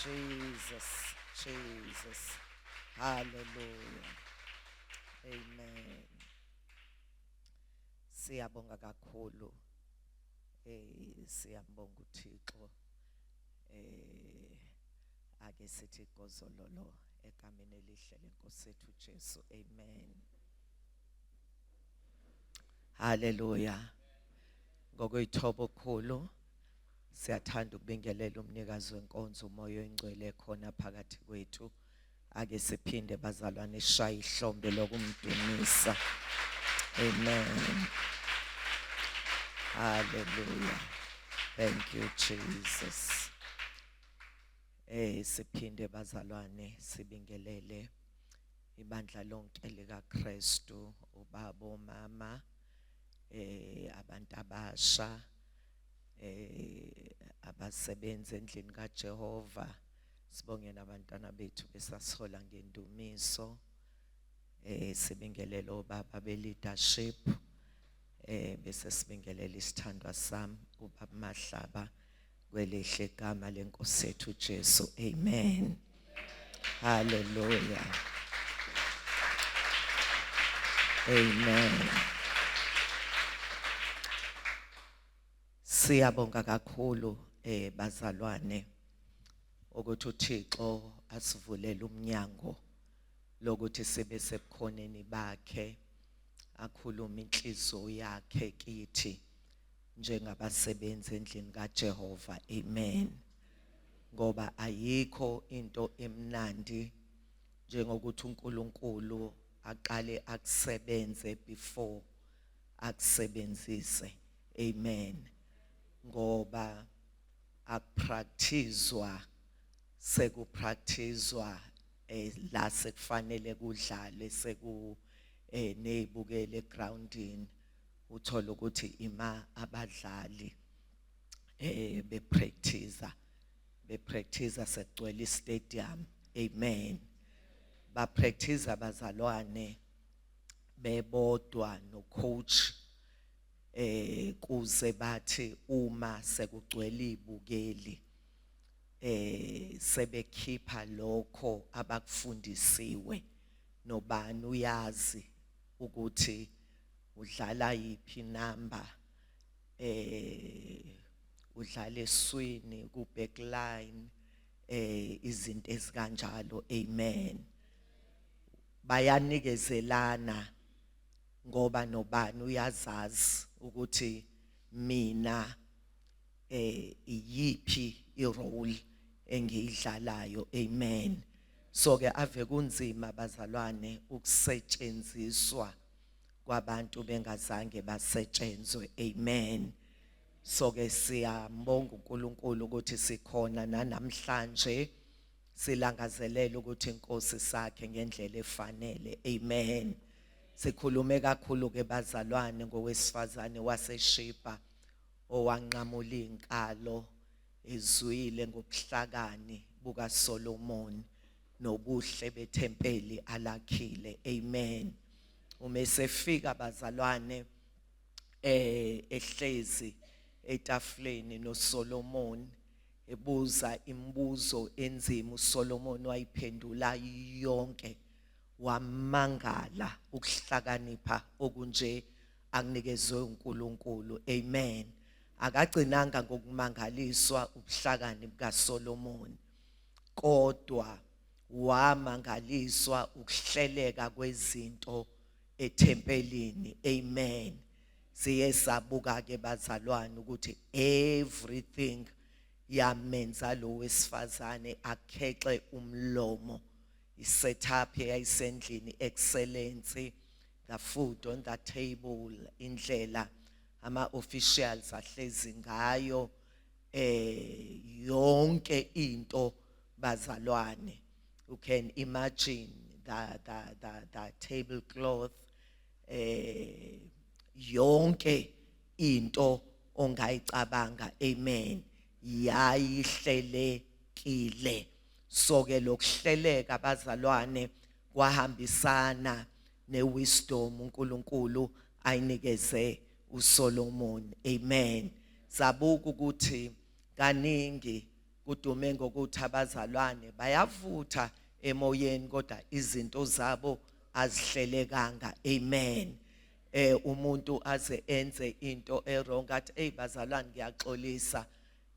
Jesus, Jesus. Hallelujah. Amen. Siyabonga kakhulu. Siyambonga uThixo. Ake sithi gozololo egameni elihle lenkosi yethu Jesu. Amen. Hallelujah. Ngokuyithoba okukhulu siyathanda ukubingelela umnikazi wenkonzo uMoya oNgcwele khona phakathi kwethu. Ake siphinde bazalwane sishaye ihlombe lokumdumisa. Amen. Hallelujah. Thank you, Jesus. Siphinde bazalwane sibingelele ibandla lonke likaKristu, ubaba, omama, abantu abasha, abasebenzi endlini kaJehova. Sibonge nabantwana bethu besasihola ngendumiso. Sibingelele obaba be leadership. Bese sibingelela isithandwa sami ubaba Mahlaba kwelihle igama lenkosi yethu Jesu. Amen. Hallelujah. Amen. Siyabonga kakhulu bazalwane ukuthi uThixo asivulele umnyango lokuthi sibe sebukhoneni bakhe, akhulume inhliziyo yakhe kithi njengabasebenzi endlini kaJehova. Amen. Ngoba ayikho into emnandi njengokuthi uNkulunkulu aqale akusebenze before akusebenzise. Amen. Ngoba akupracticewa, sekupracticewa la sekufanele kudlalwe, seku nezibukele egroundini, uthola ukuthi ima abadlali bepractice, bepractice sekugcwele istadium. Amen. Ba practice abazalwane bebodwa no coach, kuze bathi uma sekugcwele ibukeli sebekhipha lokho abakufundisiwe, nobani uyazi ukuthi udlala yiphi number, udlala eswini ku backline, izinto ezikanjalo. Amen. Bayanikezelana ngoba nobani uyazazi ukuthi mina iyiphi irole engiyidlalayo. Amen. So ke ave kunzima bazalwane ukusetshenziswa kwabantu bengazange basetshenzwe. Amen. So ke siyambonga uNkulunkulu ukuthi sikhona namhlanje, silangazelela ukuthi inkosi sakhe ngendlela efanele. Amen. Sikhulume kakhulu ke bazalwane ngowesifazane waseSheba owanqamula inkalo ezwile ngobuhlakani bukaSolomon nobuhle bethempeli alakhile. Amen. Uma esefika bazalwane ehlezi etafuleni noSolomon, ebuza imibuzo enzima, uSolomon wayiphendula yonke, wamangala ukuhlakanipha okunje akunikezwe uNkulunkulu. Amen. Akagcinanga ngokumangaliswa ubuhlakani bukaSolomon, kodwa wamangaliswa ukuhleleka kwezinto ethempelini. Amen. Siye sabuka ke bazalwane ukuthi everything yamenza lo wesifazane akhexe umlomo. Isetup eyayisendlini, excellence, the food on the table, indlela ama officials ahlezi ngayo, yonke into bazalwane. You can imagine the tablecloth, yonke into ongayicabanga. Amen. Yayihlelekile. So ke lokuhleleka bazalwane kwahambisana newisdom uNkulunkulu ayinikeze uSolomon. Amen. Sabuka ukuthi kaningi Kudume ngokuthi abazalwane bayavutha emoyeni, kodwa izinto zabo azihlelekanga. Amen. Umuntu aze enze into e-wrong, athi, "Hey bazalwane, ngiyaxolisa,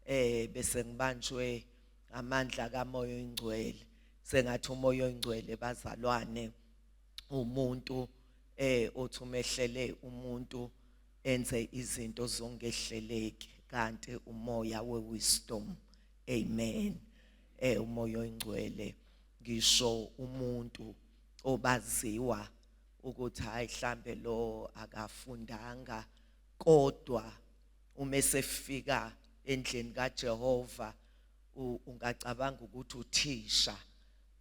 bese ngibanjwe amandla kaMoya oNgcwele." Sengathi uMoya oNgcwele, bazalwane, umuntu othi umehlele umuntu enze izinto zongehleleki, kanti umoya we-wisdom. Amen. Umoya oNgcwele, ngisho umuntu obaziwa ukuthi hayi, mhlambe lo akafundanga, kodwa uma esefika endlini kaJehova ungacabanga ukuthi uthisha,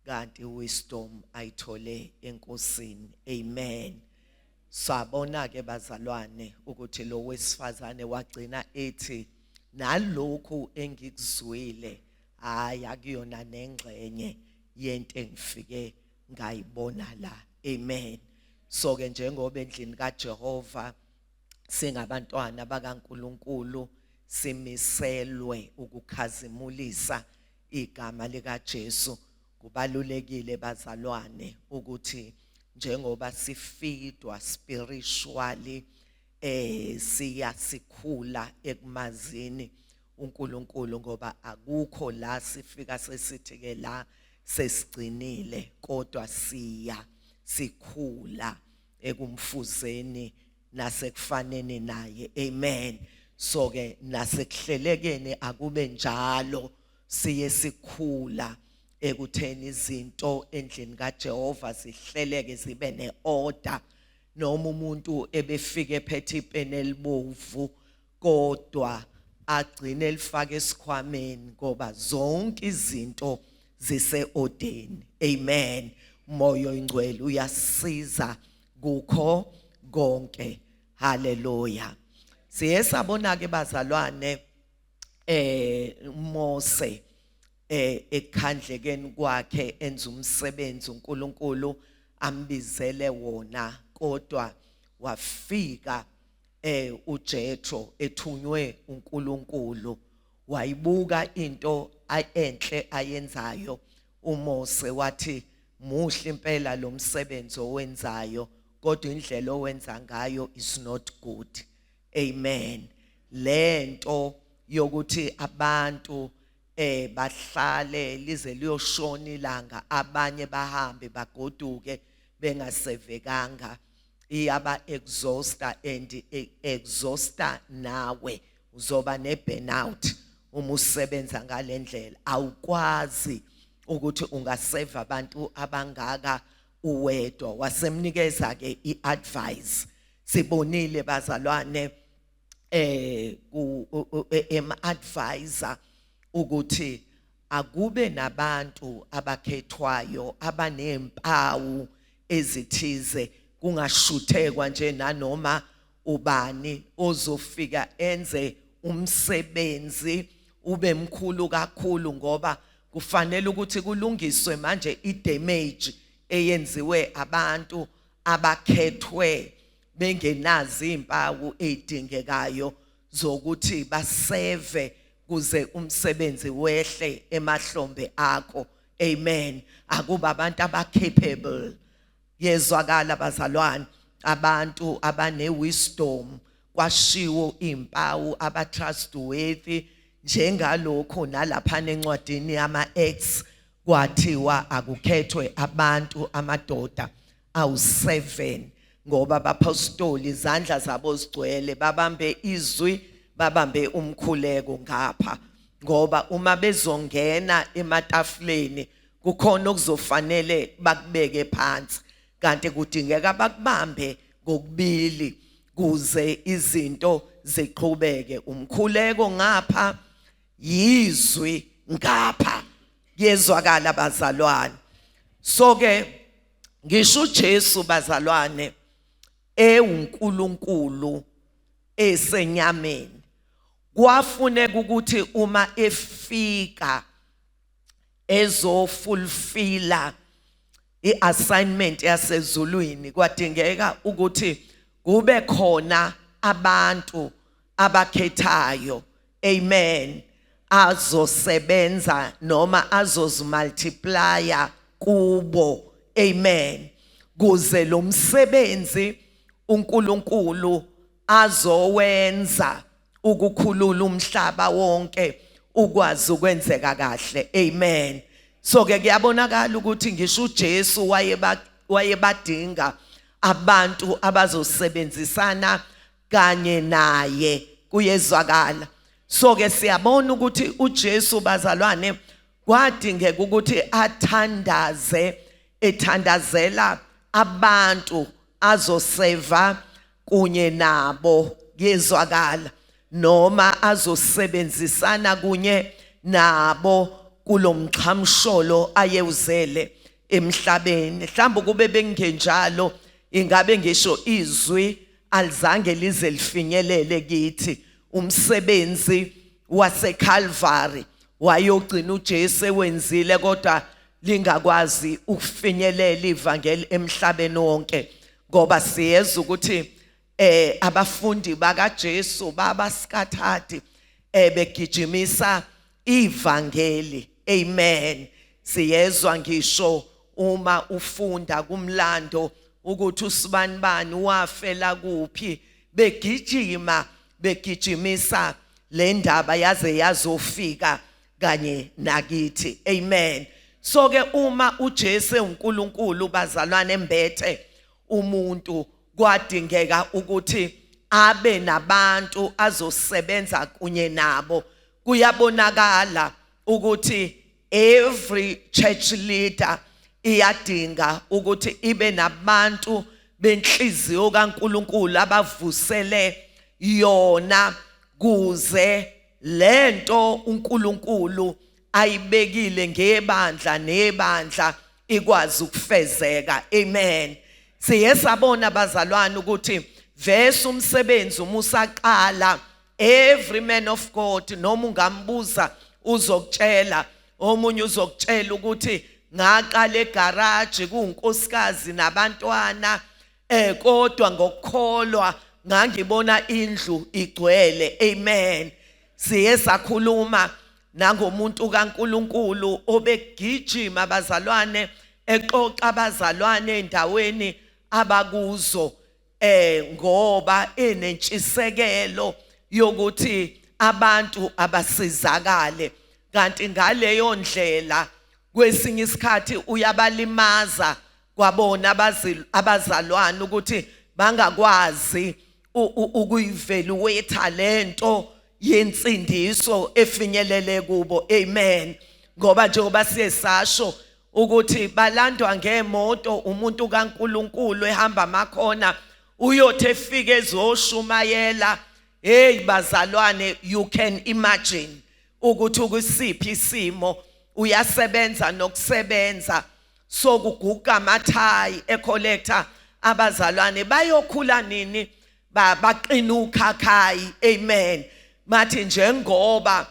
kanti wisdom ayithole eNkosini. Amen. Sabona ke bazalwane ukuthi lo wesifazane wagcina ethi, "Nalokhu engikuzwile, hayi, akuyona nengxenye yento engifike ngayibona la." Amen. So ke njengoba endlini kaJehova singabantwana bakaNkuluNkulu, simiselwe ukukhazimulisa igama likaJesu, kubalulekile bazalwane ukuthi njengoba sifeedwa spiritually, siya sikhula ekumazini uNkulunkulu, ngoba akukho la sifika sesithi ke la sesigcinile, kodwa siya sikhula ekumfuzeni nasekufaneni naye. Amen. So ke nasekuhlelekeni akube njalo, siye sikhula ekutheni izinto endlini kaJehova zihleleke, zibe neorder. Noma umuntu ebefike ephethe ipeni elibovu, kodwa agcine elifaka esikhwameni, ngoba zonke izinto zise-ordeni. Amen. Moya oNgcwele uyasiza kukho konke. Haleluya. Siye sabona ke bazalwane, Mose ekhandlekeni kwakhe enza umsebenzi uNkulunkulu ambizele wona, kodwa wafika uJethro ethunywe uNkulunkulu, wayibuka into enhle ayenzayo uMose, wathi, "Muhle impela lo msebenzi owenzayo, kodwa indlela owenza ngayo is not good." Amen. Lento yokuthi abantu bahlale lize liyoshona ilanga, abanye bahambe bagoduke bengasevekanga, iyaba exhausta, and exhausta nawe uzoba ne burnout uma usebenza ngalendlela. Awukwazi ukuthi ungaseva abantu abangaka uwedwa. Wasemnikeza ke iadvice. Sibonile bazalwane, ku em advisor ukuthi akube nabantu abakhethwayo abanempawu ezithize, kungashuthekwa nje nanoma ubani ozofika enze umsebenzi ube mkhulu kakhulu, ngoba kufanele ukuthi kulungiswe manje idamage eyenziwe abantu abakhethwe bengenazi impawu ezidingekayo zokuthi baseve kuze umsebenzi wehle emahlombe akho. Amen. Akuba abantu abacapable, yezwakala bazalwane, abantu abane wisdom, kwashiwo impawu, aba trustworthy, njengalokho nalapha encwadini yama Acts kwathiwa akukhethwe abantu, amadoda awu7, ngoba abapostoli izandla zabo zigcwele, babambe izwi, babambe umkhuleko ngapha, ngoba uma bezongena ematafuleni kukhona okuzofanele bakubeke phansi, kanti kudingeka bakubambe kokubili kuze izinto ziqhubeke: umkhuleko ngapha, yizwi ngapha. Kuyezwakala bazalwane? So ke ngisho uJesu bazalwane, ewuNkulunkulu esenyameni, kwafuneka ukuthi uma efika ezofulfilla iassignment yasezulwini, kwadingeka ukuthi kube khona abantu abakhethayo. Amen. Azosebenza noma azozimultiplya kubo, amen, kuze lo msebenzi uNkulunkulu azowenza ukukhulula umhlaba wonke ukwazi ukwenzeka kahle, amen. So ke kuyabonakala ukuthi ngisho uJesu wayebadinga abantu abazosebenzisana kanye naye, kuyezwakala. So ke siyabona ukuthi uJesu, bazalwane, kwadingeka ukuthi athandaze, ethandazela abantu azoseva kunye nabo, kuyezwakala, noma azosebenzisana kunye nabo kulomxhamsholo ayewuzele emhlabeni. Mhlawumbe kube bengenjalo, ingabe ngisho izwi alizange lize lifinyelele kithi. Umsebenzi waseCalvary wayogcina uJesu ewenzile, kodwa lingakwazi ukufinyelela ivangeli emhlabeni wonke, ngoba siyeza ukuthi abafundi bakaJesu babasikhathadi begijimisa ivangeli, amen. Siyezwa ngisho uma ufunda kumlando ukuthi usibanibani wafela kuphi, begijima begijimisa le ndaba yaze yazofika kanye nakithi, amen. So ke uma uJesu uNkulunkulu, bazalwane, embethe umuntu, kwadingeka ukuthi abe nabantu azosebenza kunye nabo. Kuyabonakala ukuthi every church leader iyadinga ukuthi ibe nabantu benhliziyo kaNkuluNkulu abavusele yona, kuze lento uNkulunkulu ayibekile ngebandla nebandla ikwazi ukufezeka, amen. Siye sabona, bazalwane, ukuthi vese umsebenzi uma usaqala, every man of God noma ungambuza uzokutshela, omunye uzokutshela ukuthi ngaqala egarage kuunkosikazi nabantwana, kodwa ngokukholwa ngangibona indlu igcwele, amen. Siye sakhuluma nangomuntu kaNkuluNkulu obegijima, abazalwane, exoxa abazalwane endaweni abakuzo, ngoba enentshisekelo yokuthi abantu abasizakale, kanti ngaleyo ndlela kwesinye isikhathi uyabalimaza kwabona abazalwane ukuthi bangakwazi ukuyivaluate lento yensindiso efinyelele kubo, amen. Ngoba njengoba siye sasho ukuthi balandwa ngemoto umuntu kaNkuluNkulu ehamba amakhona, uyothi efike ezoshumayela, hey bazalwane, you can imagine ukuthi ukusiphi isimo. Uyasebenza nokusebenza, sokuguga amathayi ecollector, abazalwane bayokhula nini, baqina ukhakhayi, amen. Mathi njengoba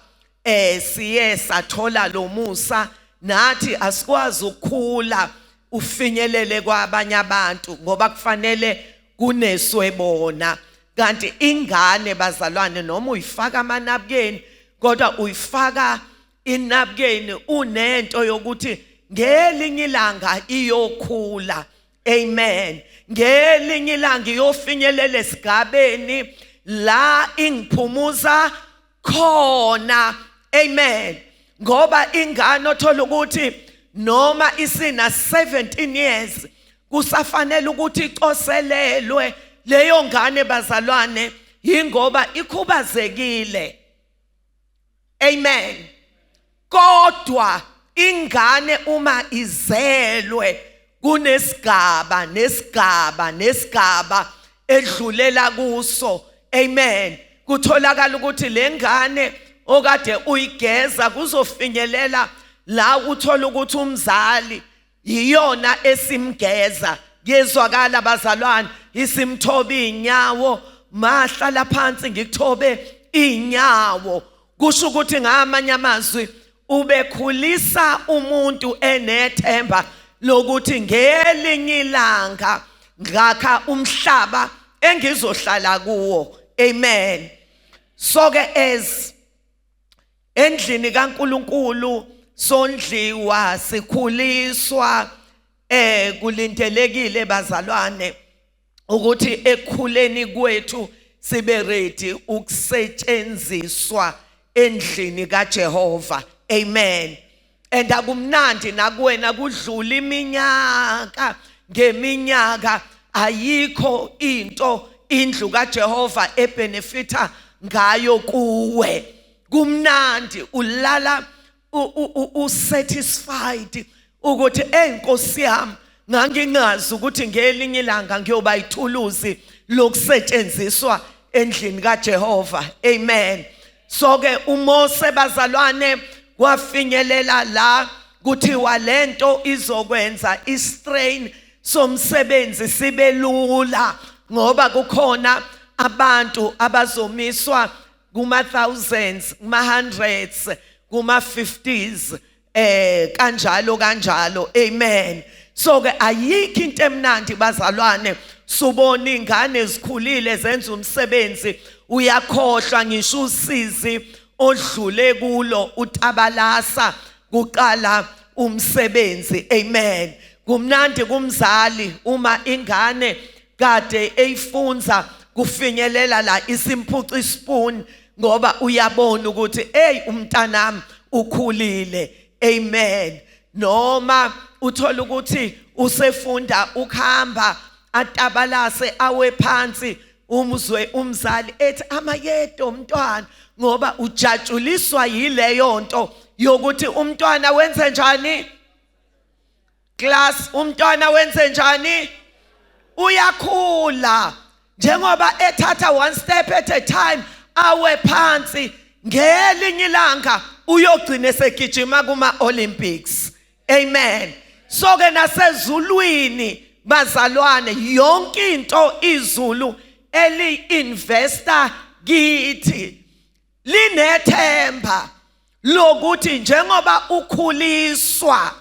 siye sathola lo musa, nathi asikwazi ukukhula ufinyelele kwabanye abantu, ngoba kufanele kuneswe bona. Kanti ingane, bazalwane, noma uyifaka amanabukeni, kodwa uyifaka inabukeni unento yokuthi ngelinye ilanga iyokhula, amen, ngelinye ilanga iyofinyelela esigabeni la ingiphumuza khona, amen. Ngoba ingane othola ukuthi noma isina 17 years kusafanele ukuthi icoselelwe leyo ngane, bazalwane, yingoba ikhubazekile, amen. Kodwa ingane uma izelwe kunesigaba nesigaba nesigaba edlulela kuso, amen. Kutholakala ukuthi lengane okade uyigeza kuzofinyelela la uthola ukuthi umzali iyona esimgeza, kuyezwakala bazalwane, isimthoba inyawo, mahlala phansi ngikuthobe inyawo. Kusho ukuthi ngamanye amazwi ubekhulisa umuntu enethemba lokuthi ngelinye ilanga ngakha umhlaba engizohlala kuwo, amen. So ke as Endlini kaNkuluNkulu sondliwa sikhuliswa kulindelekile bazalwane ukuthi ekukhuleni kwethu sibe ready ukusetshenziswa endlini kaJehova. Amen. And akumnandi nakuwena kudlula iminyaka ngeminyaka ayikho into indlu kaJehova ebenefita ngayo kuwe. Kumnandi ulala usatisfied ukuthi hey Nkosi yami, ngangingazi ukuthi ngelinye ilanga ngiyoba ithuluzi lokusetshenziswa endlini kaJehova. Amen. So ke uMose bazalwane wafinyelela la kuthiwa lento izokwenza istrain somsebenzi sibe lula ngoba kukhona abantu abazomiswa kuma thousands, kuma hundreds, kuma fifties, kanjalo kanjalo. Amen. So ke ayikho into emnandi bazalwane subona ingane ezikhulile zenza umsebenzi, uyakhohlwa ngisho usizi odlule kulo utabalasa kuqala umsebenzi. Amen. Kumnandi kumzali uma ingane kade eyifunza kufinyelela la isimphuca ispoon ngoba uyabona ukuthi hey umntanami ukhulile. Amen. Noma uthola ukuthi usefunda ukuhamba atabalase awe phansi, umzwe umzali ethi amayedo umntwana ngoba ujatshuliswa yileyo nto yokuthi umntwana wenze njani. Class, umntwana wenze njani? Uyakhula njengoba ethatha one step at a time, awe phansi, ngelinye ilanga uyogcina esegijima kuma Olympics. Amen. So ke nasezulwini bazalwane, yonke into izulu eli investor kithi linethemba lokuthi njengoba ukhuliswa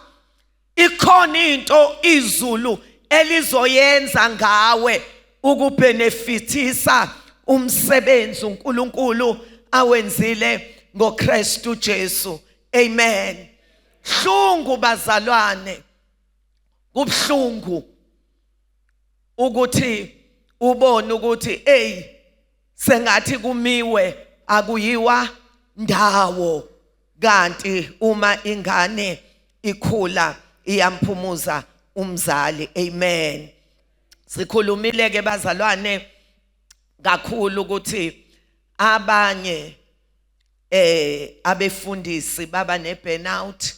ikhona into izulu elizoyenza ngawe ukubenefitisa umsebenzi uNkulunkulu awenzile ngoKristu Jesu. Amen. Hlungu bazalwane, kubhlungu ukuthi ubone ukuthi hey sengathi kumiwe akuyiwa ndawo, kanti uma ingane ikhula iyamphumuza umzali. Amen. Sikhulumile ke bazalwane kakhulu ukuthi abanye abefundisi baba neburnout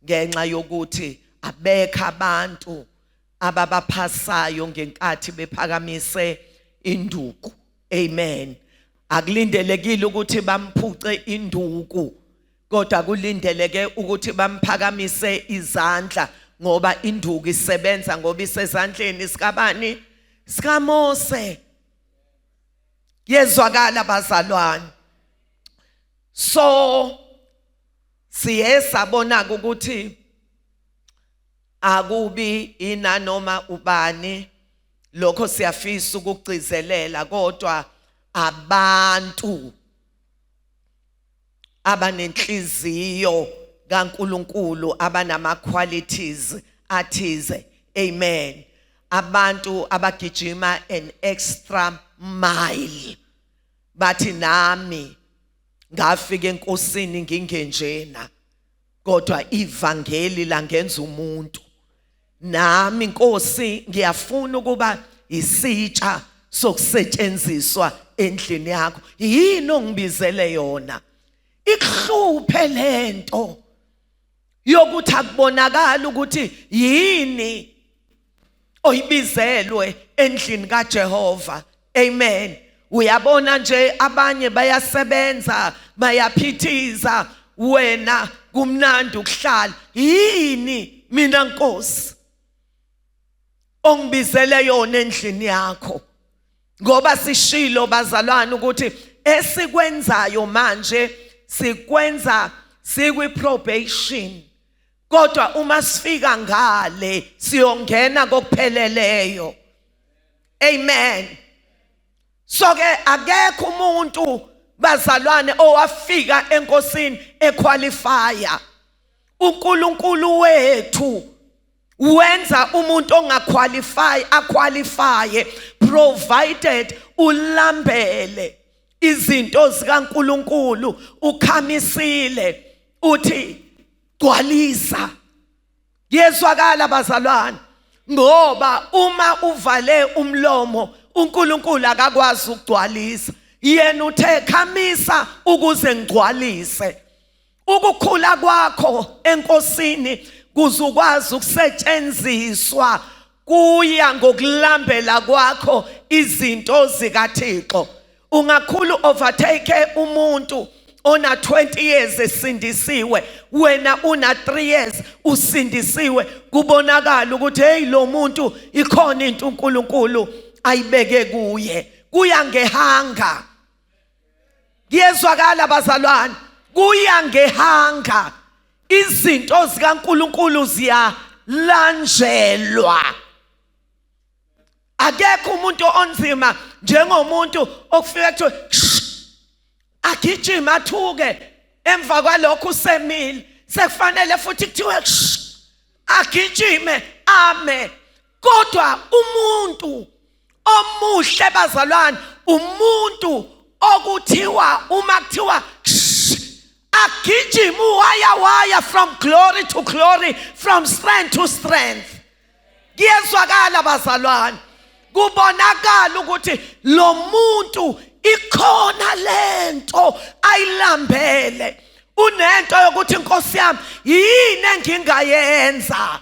ngenxa yokuthi abekho abantu ababaphasayo ngenkathi bephakamise induku. Amen. Akulindelekile ukuthi bamphuce induku, kodwa kulindeleke ukuthi bamphakamise izandla ngoba induku isebenza ngoba isezandleni sikabani? SikaMose. Yezwakala bazalwane. So siye sabona ukuthi akubi inanoma ubani, lokho siyafisa ukugcizelela, kodwa abantu abanenhliziyo kaNkuluNkulu, abanama qualities athize. Amen. Abantu abagijima an extra mile bathi nami ngafika enkosini ngingenjena, kodwa ivangeli langenza umuntu. Nami Nkosi ngiyafuna ukuba isitsha sokusetshenziswa endlini yakho. Yini ongibizele yona? Ikuhluphe lento yokuthi akubonakala ukuthi yini oyibizelwe endlini kaJehova. Amen. Uyabona nje abanye bayasebenza bayaphithiza, wena kumnandi ukuhlala. Yini mina Nkosi ongibizele yona endlini yakho? Ngoba sishilo bazalwane ukuthi esikwenzayo manje sikwenza sikwi probation, kodwa uma sifika ngale siyongena kokupheleleyo. Amen. So ke akekho umuntu bazalwane owafika enkosini equalifya. uNkulunkulu wethu wenza umuntu ongaqualify aqualifye, provided ulambele izinto zikaNkulunkulu, ukhamisile, uthi gcwalisa. Kuyezwakala bazalwane, ngoba uma uvale umlomo uNkulunkulu akakwazi ukugcwalisa. Yena uthe khamisa ukuze ngigcwalise. Ukukhula kwakho enkosini kuzukwazi ukusetshenziswa kuya ngokulambela kwakho izinto zikaThixo. Ungakhulu overtake umuntu ona 20 years esindisiwe, wena una 3 years usindisiwe, kubonakala ukuthi hey, lo muntu ikhona into uNkulunkulu ayibeke kuye. Kuya ngehanga. Kuyezwakala bazalwane, kuya ngehanga. Izinto zikaNkulunkulu ziyalanjelwa. Akekho umuntu onzima njengomuntu okufika kuthiwe agijima athuke, emva kwalokho usemile, sekufanele futhi kuthiwe agijime ame. Kodwa umuntu omuhle bazalwane, umuntu okuthiwa uma kuthiwa agijima waya waya from glory to glory, from strength to strength. Kuyezwakala bazalwane, kubonakala ukuthi lo muntu ikhona lento ayilambele, unento yokuthi inkosi yami yini engingayenza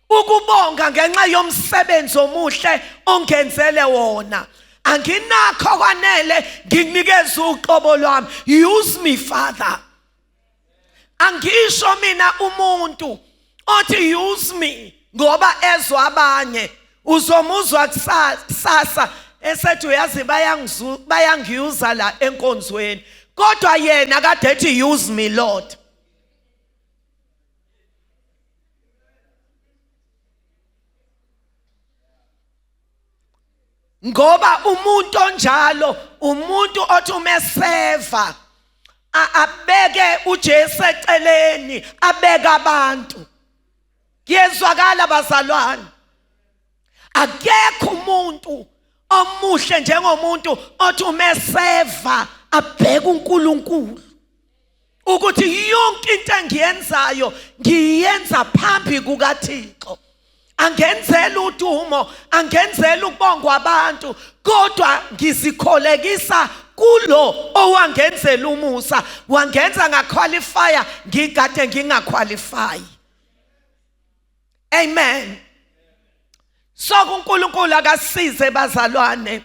ukubonga ngenxa yomsebenzi omuhle ongenzele wona. Anginakho kwanele, ngikunikeza uqobo lwami. Use me, Father. Angisho mina umuntu othi use me ngoba ezwa abanye, uzomuzwa kusasa esethi uyazi bayangiyuza la enkonzweni, kodwa yena kade ethi use me Lord. Ngoba umuntu onjalo umuntu othi umeseva abeke uJesu eceleni, abeke abantu. Kuyezwakala bazalwane, akekho umuntu omuhle njengomuntu othi umeseva abheke uNkulunkulu ukuthi yonke into engiyenzayo ngiyenza phambi kukaThixo. Angenzela udumo, angenzela ukubongwa abantu, kodwa ngizikholekisa kulo owangenzela umusa, wangenza ngaqualifya ngikade ngingaqualify. Amen. So uNkulunkulu akasize bazalwane,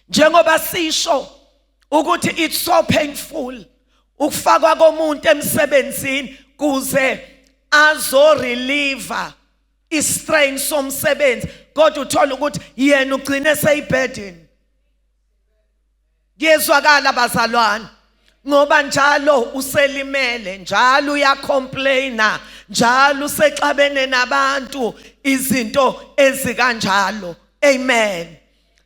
njengoba sisho ukuthi it's so painful ukufakwa komuntu emsebenzini kuze azo reliever istrain somsebenzi, kodwa uthola ukuthi yena ugcine seyiburden. Kuyezwakala bazalwane, ngoba njalo uselimele, njalo uyacomplaina, njalo usexabene nabantu, izinto ezikanjalo. Amen.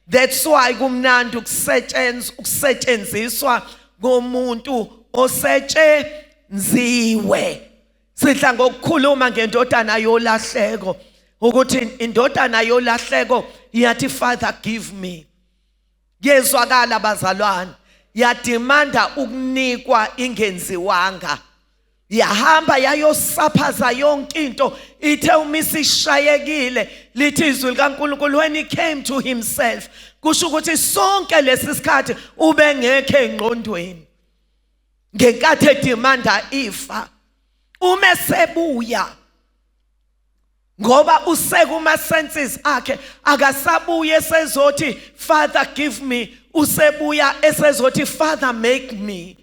That's why kumnandi ukusetshenziswa komuntu osetshenziwe. Sidla ngokukhuluma ngendodana yolahleko, ukuthi indodana yolahleko yathi Father give me. Kuyezwakala bazalwane, yademanda ukunikwa ingenziwanga, yahamba yayosaphaza yonke into. Ithe uma isishayekile, lithi izwi likaNkulunkulu, when he came to himself, kusho ukuthi sonke lesi sikhathi ubengekho engqondweni ngenkathi edemanda ifa. Uma esebuya, ngoba usekuma senses akhe, akasabuye esezothi Father give me, usebuya esezothi Father make me.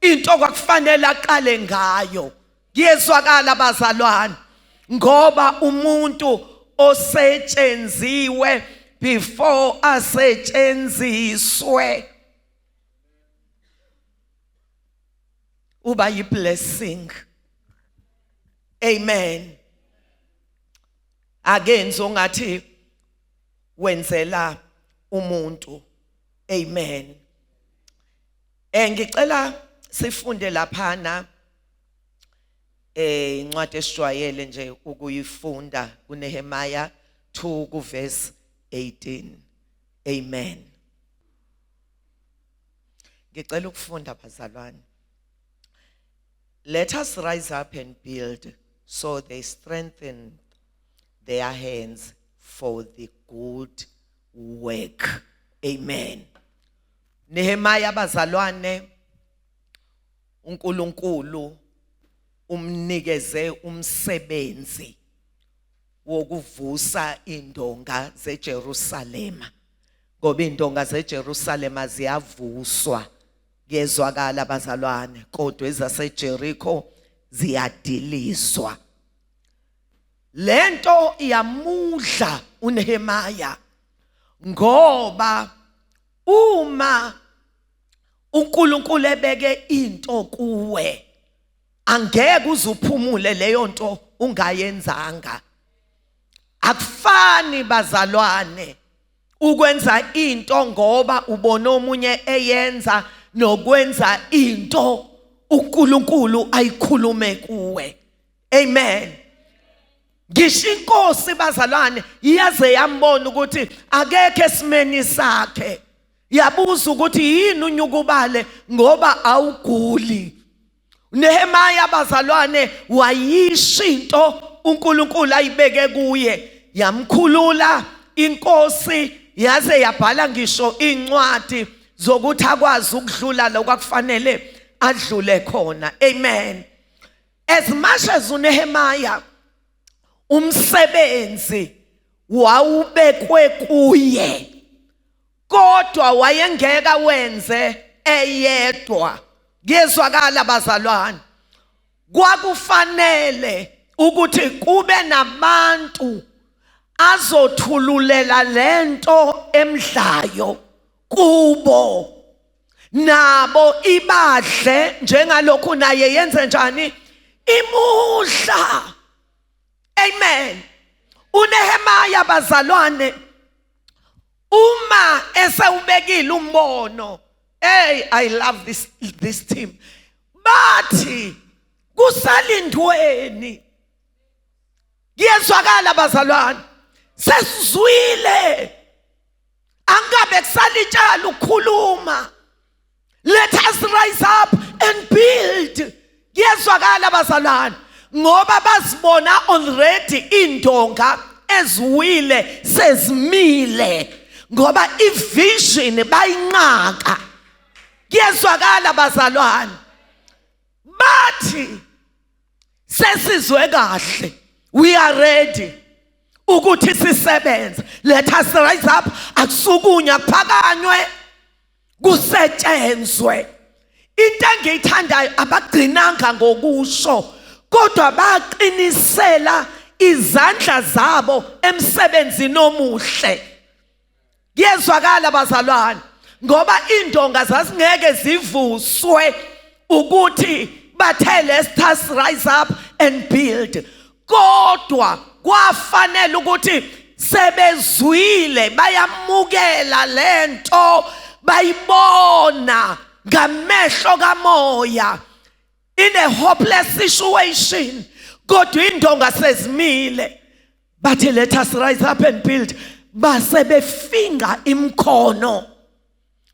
Into kwakufanele aqale ngayo. Kuyezwakala bazalwane, ngoba umuntu osetshenziwe before asetshenziswe uba yiblessing. Amen. Akenzi ongathi wenzela umuntu. Amen. Ngicela sifunde laphana incwadi esijwayele nje ukuyifunda kuNehemiah 2 kuverse 18. Amen. Ngicela ukufunda, bazalwane. Let us rise up and build. So they strengthened their hands for the good work. Amen. Nehemiah, bazalwane, uNkulunkulu umnikeze umsebenzi wokuvusa indonga zeJerusalema, ngoba indonga zeJerusalema ziyavuswa, kuyezwakala bazalwane, kodwa ezaseJericho ziyadilizwa. Lento iyamudla uNehemiah, ngoba uma uNkulunkulu ebeke into kuwe, angeke uzuphumule leyo nto ungayenzanga. Akufani, bazalwane, ukwenza into ngoba ubona omunye eyenza nokwenza into uNkulunkulu ayikhulume kuwe. Amen. Ngisho inkosi, bazalwane, iyaze yambona ukuthi akekho esimeni sakhe, yabuza ukuthi yini unyukubale ngoba awuguli. Nehemiah, bazalwane, wayisho into uNkulunkulu ayibeke kuye, yamkhulula inkosi, yaze yabhala ngisho incwadi zokuthi akwazi ukudlula lokwakufanele adlule khona. Amen. As much as uNehemiah umsebenzi wawubekwe kuye, kodwa wayengeka wenze eyedwa. Kuyezwakala, bazalwane? Kwakufanele ukuthi kube nabantu azothululela lento emdlayo kubo, nabo ibadle njengalokhu naye yenze njani imudla. Amen. uNehemiah, bazalwane, uma esewubekile umbono, hey, I love this team, bathi kusalindweni. Kuyezwakala, bazalwane? Sesizwile, angabe kusalitshala ukukhuluma. Let us rise up and build. Kuyezwakala, bazalwane? Ngoba bazibona already indonga eziwile sezimile, ngoba ivision bayinqaka. Kuyezwakala, bazalwane? Bathi sesizwe kahle, we are ready ukuthi sisebenze. Let us rise up. Akusukunywa, kuphakanywe, kusetshenzwe. Into engiyithandayo, abagcinanga ngokusho, kodwa baqinisela izandla zabo emsebenzini omuhle. Kuyezwakala, bazalwane? Ngoba indonga zazingeke zivuswe ukuthi bathe let us rise up and build, kodwa kwafanele ukuthi sebezwile, bayamukela lento, bayibona ngamehlo kamoya in a hopeless situation, kodwa indonga sezimile. Bathi let us rise up and build, base befinga imkhono,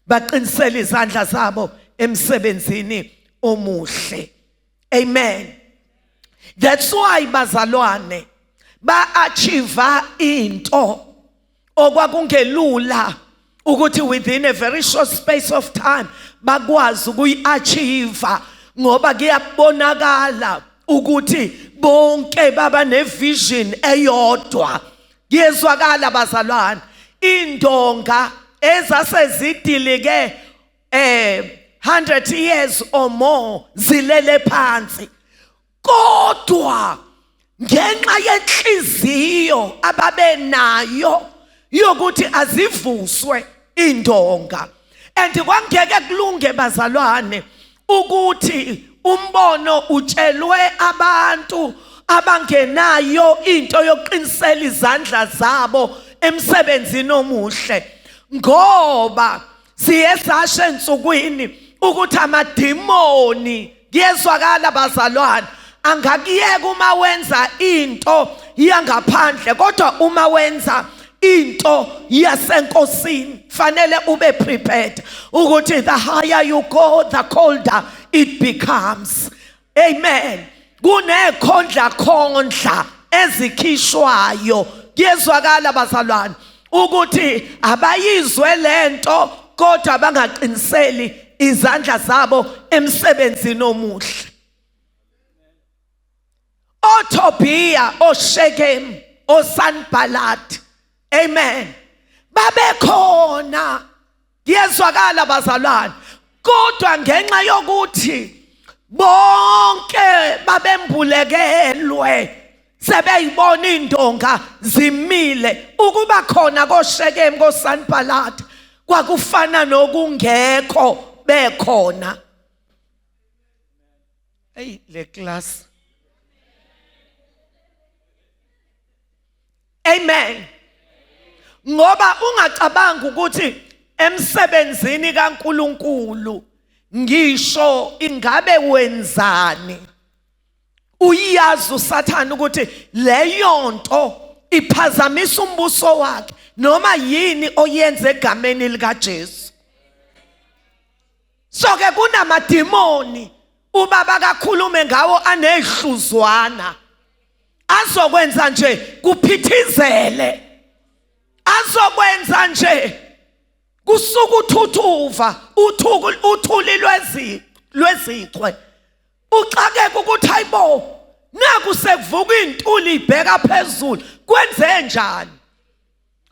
baqinisela izandla zabo emsebenzini omuhle. Amen. That's why, bazalwane, ba achieve into okwakungelula ukuthi within a very short space of time bakwazi ukuyi-achieve, ngoba kuyabonakala ukuthi bonke baba nevision eyodwa. Kuyezwakala, bazalwane? Indonga ezasezidilike 100 years or more zilele phansi, kodwa ngenxa yenhliziyo ababenayo yokuthi azivuswe indonga. And kwangeke kulunge, bazalwane, ukuthi umbono utshelwe abantu abangenayo into yokuqinisela izandla zabo emsebenzini omuhle, ngoba siye sasho ensukwini Ukuthi amadimoni kuyezwakala bazalwane angakuyeka uma wenza into yangaphandle, kodwa uma wenza into yasenkosini fanele ube prepared ukuthi the higher you go, the colder it becomes. Amen. Kunekhondla khondla ezikhishwayo, kuyezwakala bazalwane, ukuthi abayizwe lento kodwa bangaqiniseli izandla zabo emsebenzini omuhle. OTobiya, oShekem, oSanbalat, amen, babekhona, kuyezwakala bazalwane, kodwa ngenxa yokuthi bonke babembulekelwe sebeyibona indonga zimile, ukuba khona koShekem, koSanbalat kwakufana nokungekho bekhona. Hey, le class. Amen. Ngoba ungacabanga ukuthi emsebenzini kaNkuluNkulu ngisho ingabe wenzani, uyazi uSathane ukuthi leyo nto iphazamisa umbuso wakhe noma yini oyenze egameni likaJesu. So ke kunamadimoni ubaba kakhulume ngawo anehluzwana azokwenza nje kuphithizele, azokwenza nje kusuka uthuthuva, uthuli lwezichwe, uxakeke ukuthi hayibo, naku sekuvuka intuli ibheka phezulu, kwenze njani?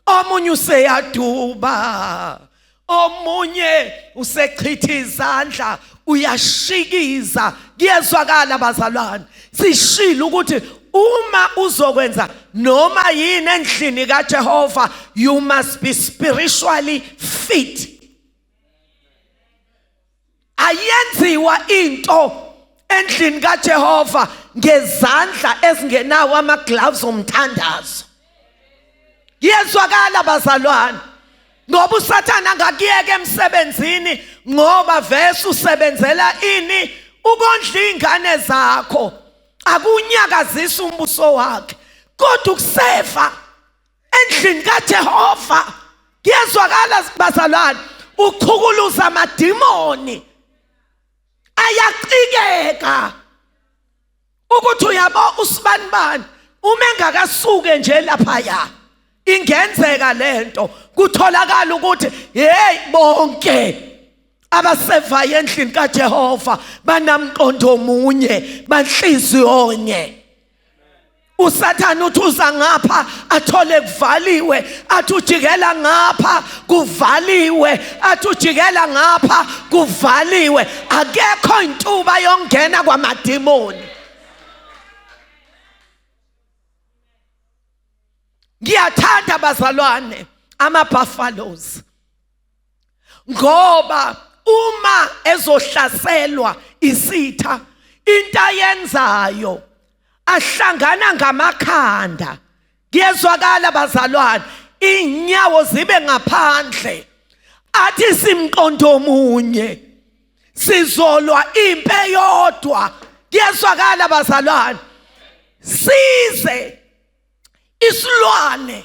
Omunye useyaduba, omunye usechitha izandla, uyashikiza. Kuyezwakala bazalwane, sishilo ukuthi uma uzokwenza noma yini endlini kaJehova, you must be spiritually fit. Ayenziwa into endlini kaJehova ngezandla ezingenawo ama gloves omthandazo. Kuyezwakala bazalwane, ngoba uSathane angakuyeka emsebenzini ngoba vese usebenzela ini? Ukondla ingane zakho, akunyakazisa umbuso wakhe, kodwa ukuseva endlini kaJehova, kuyezwakala bazalwane, uchukuluza amadimoni ayacikeka ukuthi uyabo usibanibani uma engakasuke nje laphaya, ingenzeka lento kutholakala ukuthi hey, bonke abasevayo endlini kaJehova banamqondo omunye, banhliziyonye. uSathane uthi uza ngapha athole kuvaliwe, athi ujikela ngapha kuvaliwe, athi ujikela ngapha kuvaliwe, akekho intuba yongena kwamadimoni. Ngiyathanda bazalwane ama buffaloes, ngoba uma ezohlaselwa isitha, into ayenzayo ahlangana ngamakhanda, kuyezwakala bazalwane, inyawo zibe ngaphandle, athi simqondo munye, sizolwa impe eyodwa. Kuyezwakala bazalwane, size isilwane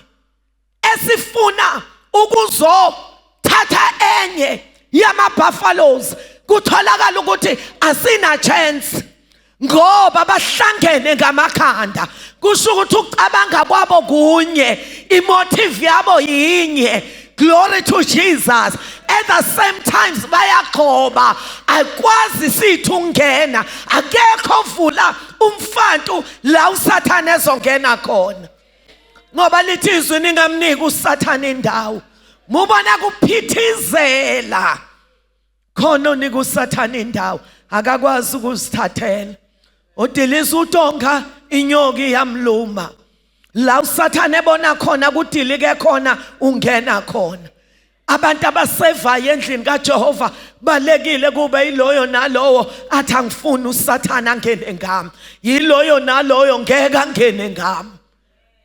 esifuna ukuzothatha enye yama buffaloes, kutholakala ukuthi asina chance ngoba bahlangene ngamakhanda. Kusho ukuthi ukucabanga kwabo kunye, imotive yabo yinye. Glory to Jesus. At the same times bayagqoba, akwazi sithu ungena, akekho vula umfantu la uSathane ezongena khona, ngoba lithi izwi ningamniki uSathane indawo. Mubona kuphithizela khona onika uSathane indawo, akakwazi ukuzithathela. Udiliza utonga, inyoka iyamluma. La uSathane ebona khona kudilike khona, ungena khona. Abantu abasevayo endlini kaJehova balekile kube yiloyo nalowo athi angifuni uSathane angene ngami, yiloyo naloyo ngeke angene ngami.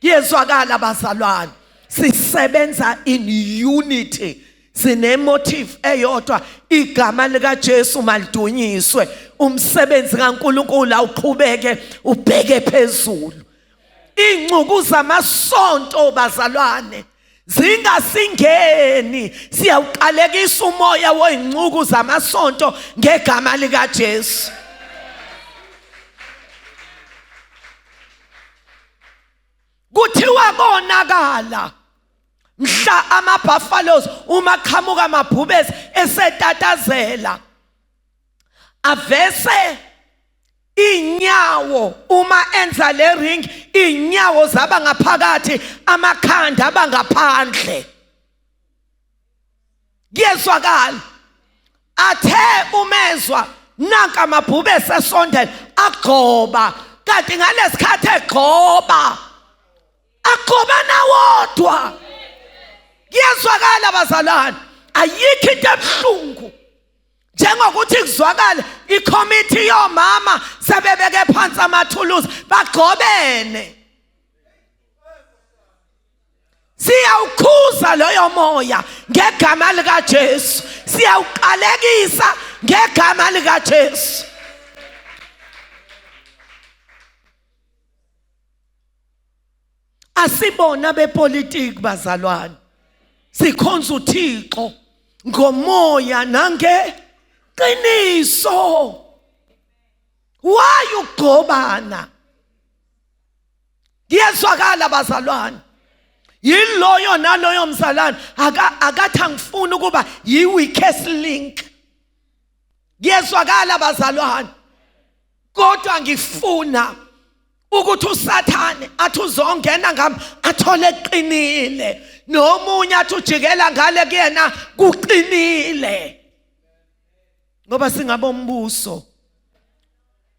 Kuyezwakala bazalwane, sisebenza in unity. Sinemotive eyodwa, igama likaJesu malidunyiswe, umsebenzi kaNkuluNkulu awuqhubeke ubheke phezulu. Incuku zamasonto bazalwane zingasingeni, siyawuqalekisa umoya wezincuku zamasonto ngegama likaJesu. Kuthiwa konakala mhla ama-buffaloes uma qhamuka amabhubesi esetatazela avese inyawo, uma enza le ring inyawo zaba ngaphakathi, amakhanda aba ngaphandle. Kuyezwakala athe umezwa nanka amabhubesi esondela agxoba, kanti ngalesikhathi egxoba agxoba nawodwa. Kuyezwakala bazalwane, ayikho into ebuhlungu njengokuthi kuzwakale ikhomithi yomama sebebeke phansi amathuluzi bagxobene. Siyawukhuza loyo moya ngegama likaJesu, siyawuqalekisa ngegama likaJesu. Asibona bepolitiki bazalwane, sikhonza uThixo ngomoya nange qiniso. Why ugcobana? Kuyezwakala bazalwane, yiloyo naloyo mzalwane akathi angifuni ukuba yi-weakest link. Kuyezwakala bazalwane, kodwa ngifuna ukuthi uSathane athi uzongena ngami athole eqinile, nomunye athi ujikela ngale kuyena kuqinile, ngoba singabombuso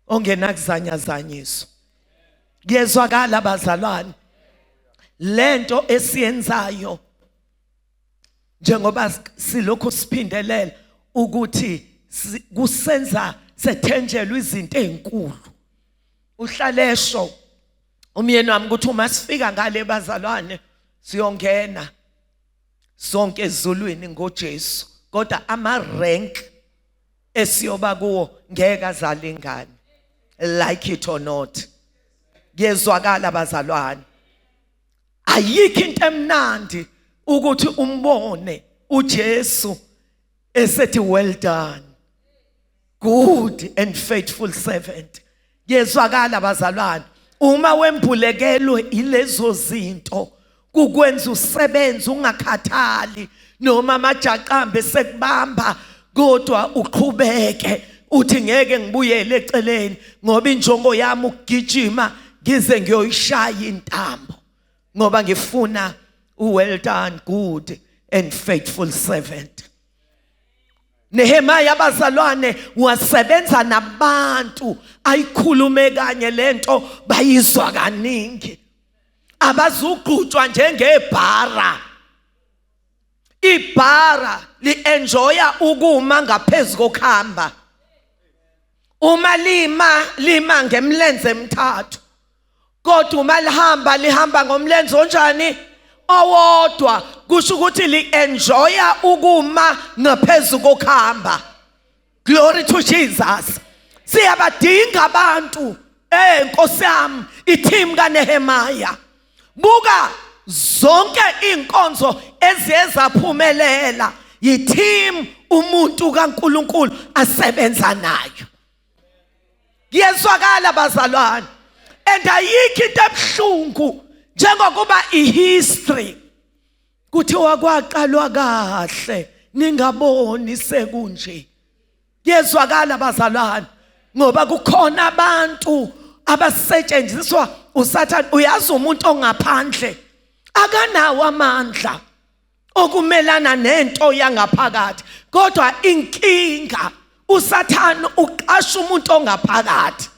ongenakuzanyazanyiswa. Kuyezwakala bazalwane, lento esiyenzayo njengoba silokhu siphindelela ukuthi kusenza sethenjelwe izinto ezinkulu. Uhlalesho umyeni wami ukuthi uma sifika ngale bazalwane siyongena sonke ezulwini ngoJesu, kodwa ama rank esiyoba kuwo ngeke azalingane, like it or not. Kuyezwakala bazalwane, ayikho into emnandi ukuthi umbone uJesu esethi well done good and faithful servant. Kuyezwakala bazalwane, uma wembulekelwe ilezo zinto kukwenza usebenze ungakhathali, noma amajaqambe sekubamba kodwa uqhubeke uthi ngeke ngibuyele eceleni, ngoba injongo yami ukugijima ngize ngiyoyishaya intambo, ngoba ngifuna u-well done good and faithful servant. Nehemiah abazalwane wasebenza nabantu, ayikhulume kanye lento bayizwa kaningi, abazugqutshwa njengebhara. Ibhara li-enjoya ukuma ngaphezu kokuhamba. Uma lima lima ngemlenze emithathu, kodwa uma lihamba lihamba ngomlenze onjani? Owodwa. Kusho ukuthi li-enjoya ukuma ngaphezu kokuhamba. Glory to Jesus. Siyabadinga abantu. Nkosi yami, i-team kaNehemiah. Buka zonke inkonzo eziye zaphumelela yi-team umuntu kaNkuluNkulu asebenza nayo. Kuyezwakala bazalwane, and ayikho into ebuhlungu njengokuba i-history kuthiwa kwaqalwa kahle ningaboni sekunje. Kuyezwakala bazalwane, ngoba kukhona abantu abasetshenziswa uSathane. Uyazi umuntu ongaphandle akanawo amandla okumelana nento yangaphakathi, kodwa inkinga uSathane uqasha umuntu ongaphakathi.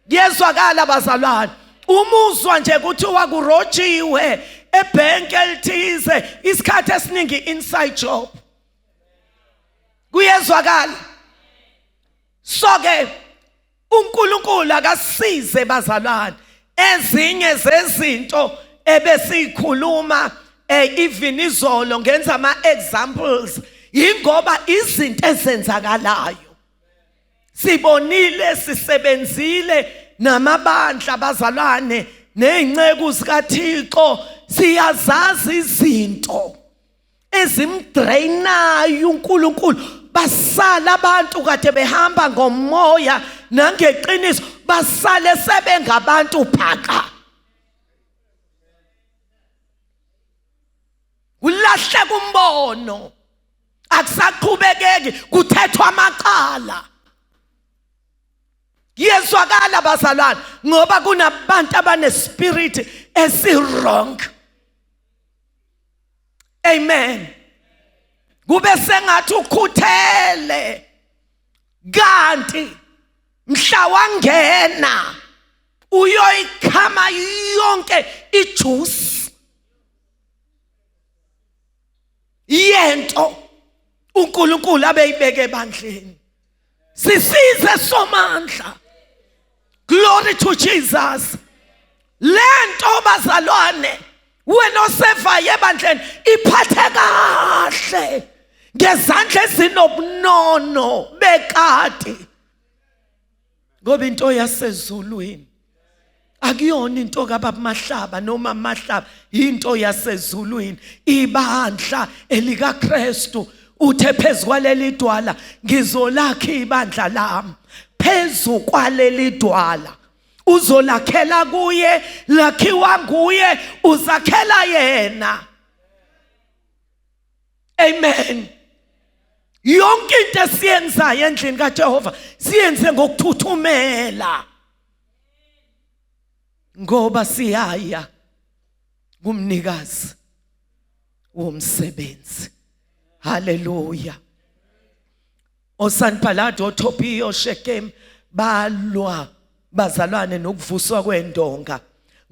Kuyezwakala bazalwane, umuzwa nje kuthiwa kurojiwe ebhenki elithize, isikhathi esiningi inside job. Kuyezwakala. So ke uNkulunkulu akasize bazalwane, ezinye zezinto ebesikhuluma Even izolo ngenza ama examples, ingoba izinto ezenzakalayo sibonile, sisebenzile namabandla, abazalwane nezinceku zikaThixo, siyazazi izinto ezimdrainayo uNkulunkulu. Basala abantu kade behamba ngomoya nangeqiniso, basale sebengabantu phaka, kulahleka umbono, akusaqhubekeki, kuthethwa amacala. Kuyezwakala bazalwane, ngoba kunabantu abanespirit esi-wrong. Amen. Kube sengathi ukhuthele, kanti mhla wangena uyoyikhama yonke ijuice yento uNkulunkulu abeyibeke ebandleni. Sisize Somandla. Glory to Jesus. Lento bazalwane, wena osevayo ebandleni, iphathe kahle ngezandla ezinobunono bekati, ngoba into yasezulwini akuyona into kababa Mahlaba noma Mahlaba, into yasezulwini. Ibandla elikaKristu, uthe phezu kwaleli dwala ngizolakha ibandla lami. Phezu kwaleli dwala uzolakhela kuye, lakhiwa nguye, uzakhela yena. Amen. Yonke into esiyenzayo endlini kaJehova siyenze ngokuthuthumela, ngoba siyaya kumnikazi womsebenzi. Haleluya. OSanbalati, oTobiya, oShekem balwa bazalwane nokuvuswa kwendonga,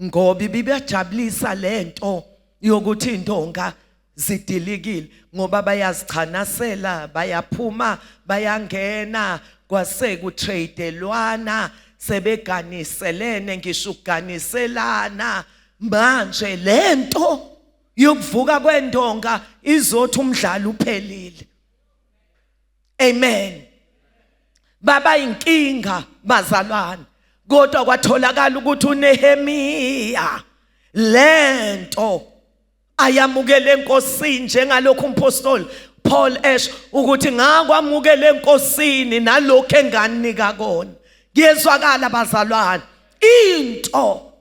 ngoba ibibajabulisa lento yokuthi indonga zidilikile, ngoba bayazichanasela, bayaphuma, bayangena, kwase kutradelwana, sebeganiselene ngisho ukuganiselana. Manje lento yokuvuka kwendonga izothi umdlalo uphelile. Amen. Baba inkinga bazalwane, kodwa kwatholakala ukuthi uNehemiya lento ayamukele enkosini, njengalokhu umpostoli Paul esho ukuthi ngakwamukela enkosini nalokho enganika kona. Kuyezwakala bazalwane, into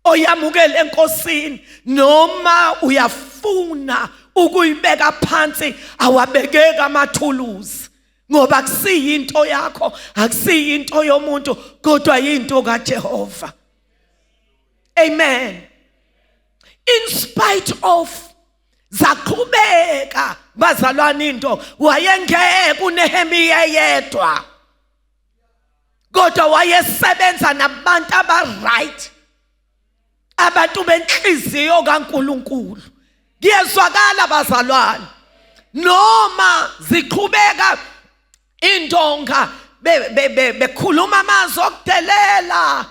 oyamukela enkosini noma uyafuna ukuyibeka phansi, awabekeka amathuluzi, ngoba akusiyinto yakho, akusiyinto yomuntu, kodwa yinto kaJehova. Amen. In spite of zaqhubeka bazalwane into, wayengeke uNehemiya yedwa, kodwa wayesebenza nabantu aba-right, abantu benhliziyo kaNkuluNkulu. Kuyezwakala bazalwane, noma ziqhubeka indonga bekhuluma amazwi okudelela,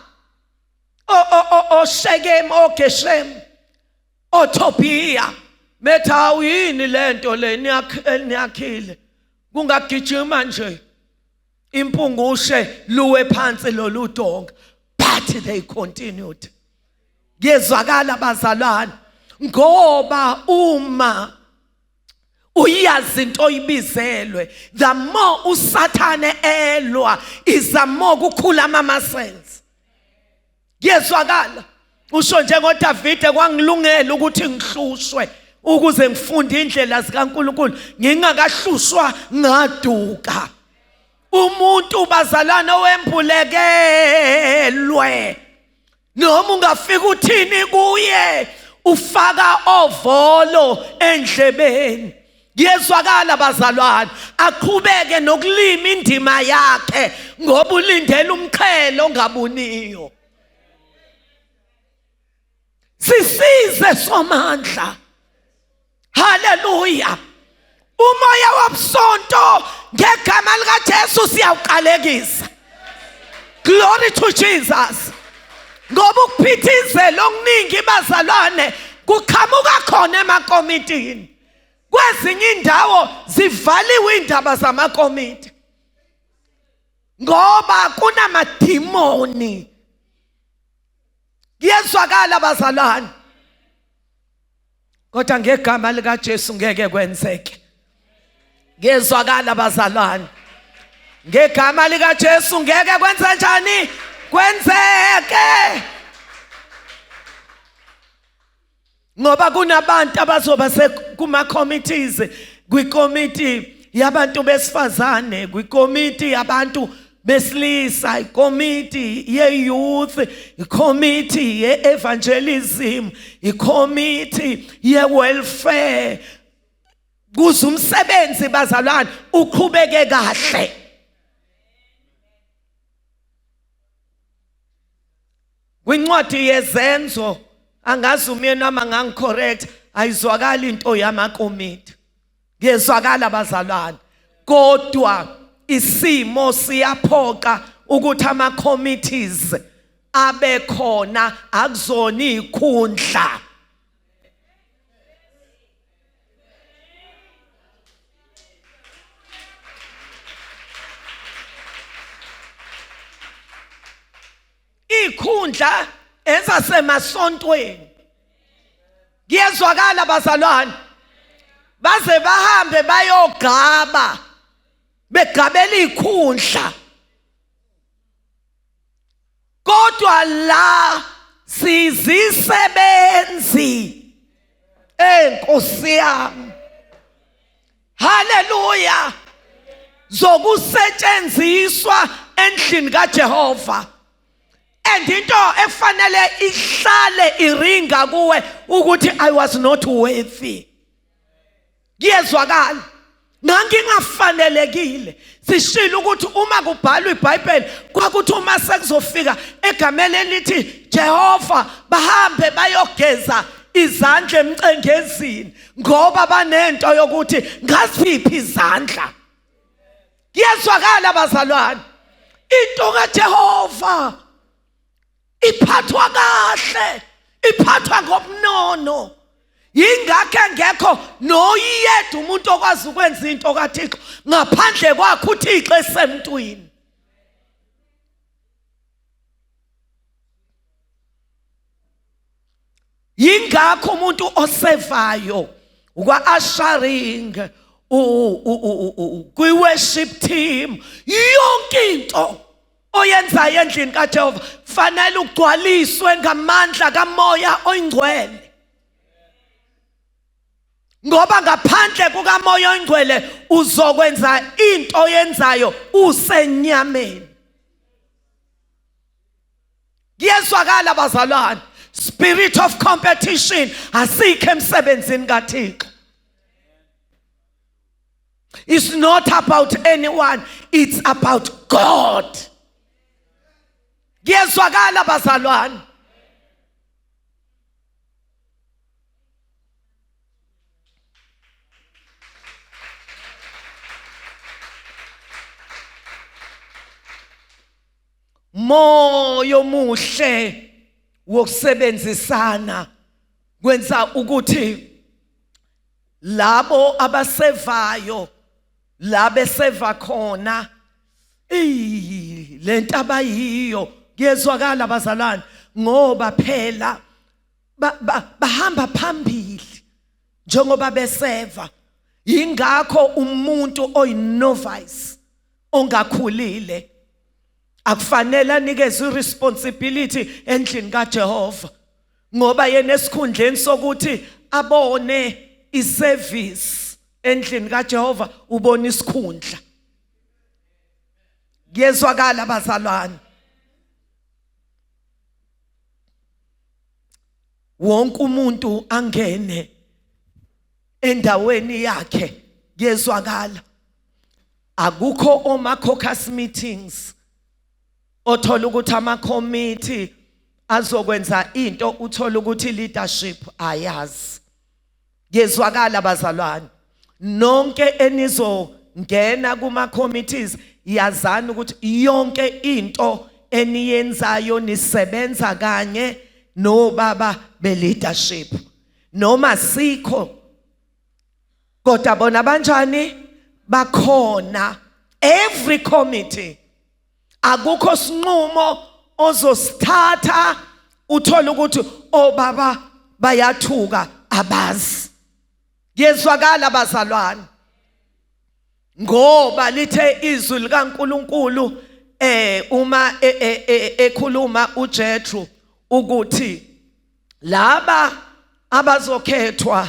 oShekem, oGeshem, oTobiya, bethi hawu, yini lento le niyakhile, kungagijima nje impungushe luwe phansi lolu donga. But they continued. Kuyezwakala bazalwane, ngoba uma uyazi into oyibizelwe, the more usathane elwa is the more kukhula ama muscles. Kuyezwakala, usho njengoDavide, kwangilungela ukuthi ngihlushwe ukuze ngifunde indlela zikaNkuluNkulu, ngingakahlushwa ngaduka. Umuntu bazalwane owembulekelwe, noma ungafika uthini kuye, ufaka ovolo endlebeni. Kuyezwakala bazalwane, aqhubeke nokulima indima yakhe, ngoba ulindela umqhele ongabuniyo. Sisize Somandla. Haleluya. Umoya wobusonto ngegama likaJesu siyawuqalekisa. Glory to Jesus. Ngoba ukuphithizela okuningi bazalwane Kuqhamuka khona emakomitini. Kwezinye indawo zivaliwe indaba zamakomiti ngoba kunamadimoni. Kuyezwakala bazalwane, kodwa ngegama likaJesu ngeke kwenzeke. Kuyezwakala bazalwane, ngegama likaJesu ngeke kwenze njani? Kwenzeke. Ngoba kunabantu abazoba kuma committees, kwikomiti yabantu besifazane, kwikomiti yabantu besilisa, ikomiti ye-youth, ikomiti ye-evangelism, ikomiti ye-welfare, kuze umsebenzi bazalwane uqhubeke kahle. Kwincwadi yezenzo, angazi umyeni wami angangicorrect, ayizwakali into yamakomiti. Kuyezwakala bazalwane, kodwa isimo siyaphoqa ukuthi ama committees abe khona, akuzona izikhundla. Ikhundla ezasemasontweni. Kuyezwakala bazalwane, baze bahambe bayogaba begabela ikhundla, kodwa la sizisebenzi enkosi yami, haleluya, zokusetshenziswa endlini kaJehova. And into efanele ihlale iringa kuwe ukuthi I was not worthy. Kuyezwakala, ngangingafanelekile. Sishilo ukuthi uma kubhalwa iBhayibheli kwakuthi uma sekuzofika egameni elithi Jehova bahambe bayogeza izandla emcengezini, ngoba banento yokuthi ngaziphi izandla. Kuyezwakala bazalwane, into kaJehova iphathwa kahle, iphathwa ngobunono. Yingakho engekho noyedwa umuntu okwazi ukwenza into kaThixo ngaphandle kwakhe uThixo esemntwini. Yingakho umuntu osevayo kwa-ushering, kwi-worship team, yonke into oyenzayo endlini kaJehova fanele ugcwaliswe ngamandla kaMoya oyiNgcwele, ngoba ngaphandle kukaMoya oyiNgcwele uzokwenza into oyenzayo usenyameni. Kuyezwakala bazalwane, spirit of competition asikho emsebenzini kaThixo. It's not about anyone, it's about God. Kuyezwakala bazalwane. Moya omuhle wokusebenzisana kwenza ukuthi labo abasevayo la beseva khona lento abayiyo. Kuyezwakala bazalwane, ngoba phela bahamba phambili njengoba beseva. Yingakho umuntu oyinovice ongakhulile akufanele anikezwe iresponsibility endlini kaJehova, ngoba yena esikhundleni sokuthi abone iservice endlini kaJehova ubona isikhundla. Kuyezwakala bazalwane, wonke umuntu angene endaweni yakhe. Kuyezwakala, akukho oma caucus meetings othola ukuthi ama committee azokwenza into, uthola ukuthi leadership ayazi. Kuyezwakala bazalwane, nonke enizongena kuma committees yazani ukuthi yonke into eniyenzayo nisebenza kanye nobaba be leadership. Noma sikho kodwa bona banjani bakhona every committee akukho sinqumo ozosithatha uthola ukuthi obaba bayathuka abazi kuyezwakala bazalwane ngoba lithe izwi likaNkuluNkulu eh uma e, e, e, ekhuluma uJethro ukuthi laba abazokhethwa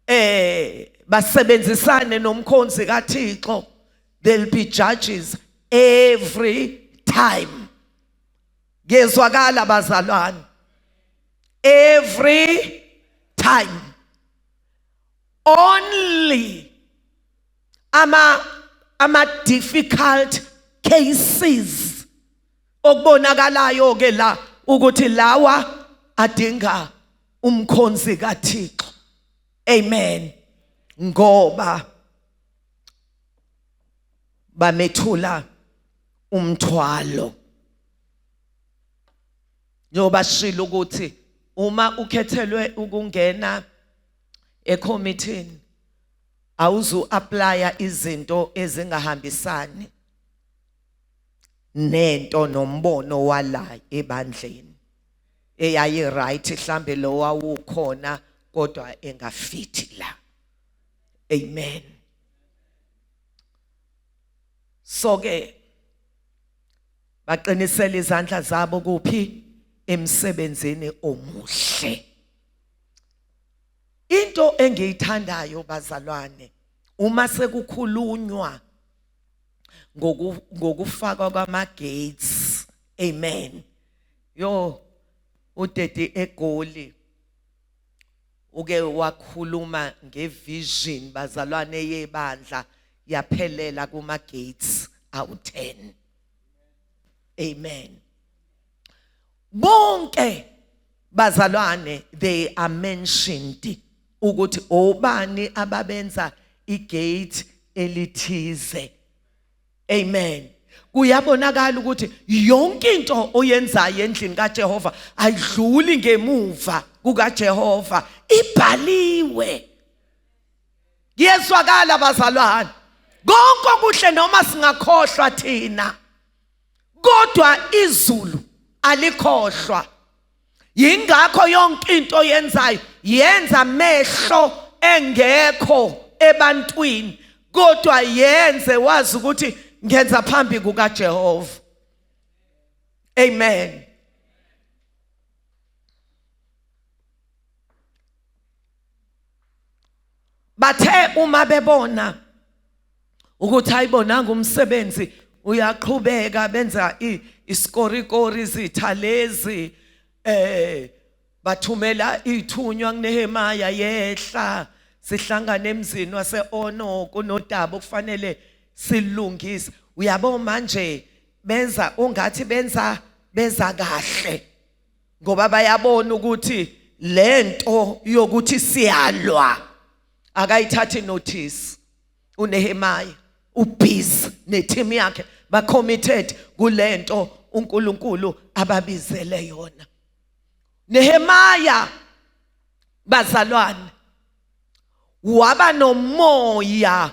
eh basebenzisane nomkhonzi kaThixo there'll be judges every time ngezwakala bazalwane every time only ama ama difficult cases okubonakalayo ke la ukuthi lawa adinga umkhonzi kaThixo amen ngoba bamethula umthwalo njengoba shilo ukuthi uma ukhethelwe ukungena ekhomithini awuzu applya izinto ezingahambisani nento nombono wala ebandleni eyayi right mhlambe lo wawukhona kodwa engafithi la amen so ke baqinisela izandla zabo kuphi emsebenzini omuhle into engiyithandayo bazalwane uma sekukhulunywa ngokufakwa kwama gates amen yo udede egoli uke wakhuluma ngevision bazalwane yebandla yaphelela kuma gates awu10 amen bonke bazalwane they are mentioned ukuthi obani ababenza igate elithize amen kuyabonakala ukuthi yonke into oyenzayo endlini kaJehova ayidluli ngemuva kukaJehova ibhaliwe kuyezwakala bazalwane konke okuhle noma singakhohlwa thina kodwa izulu alikhohlwa yingakho yonke into oyenzayo yenza mehlo engekho ebantwini kodwa yenze wazi ukuthi ngenza phambi kukaJehova amen bathe uma bebona ukuthi ayibonanga umsebenzi uyaqhubeka benza isikorikori izitha lezi eh bathumela ithunywa kuNehemiah yehla sihlangane emzini waseOno kunodaba okufanele silungise uyabo manje benza ungathi benza beza kahle ngoba bayabona ukuthi lento yokuthi siyalwa akayithathi notice uNehemiah ubusy neteam yakhe ba committed kulento uNkulunkulu ababizele yona Nehemiah bazalwane waba nomoya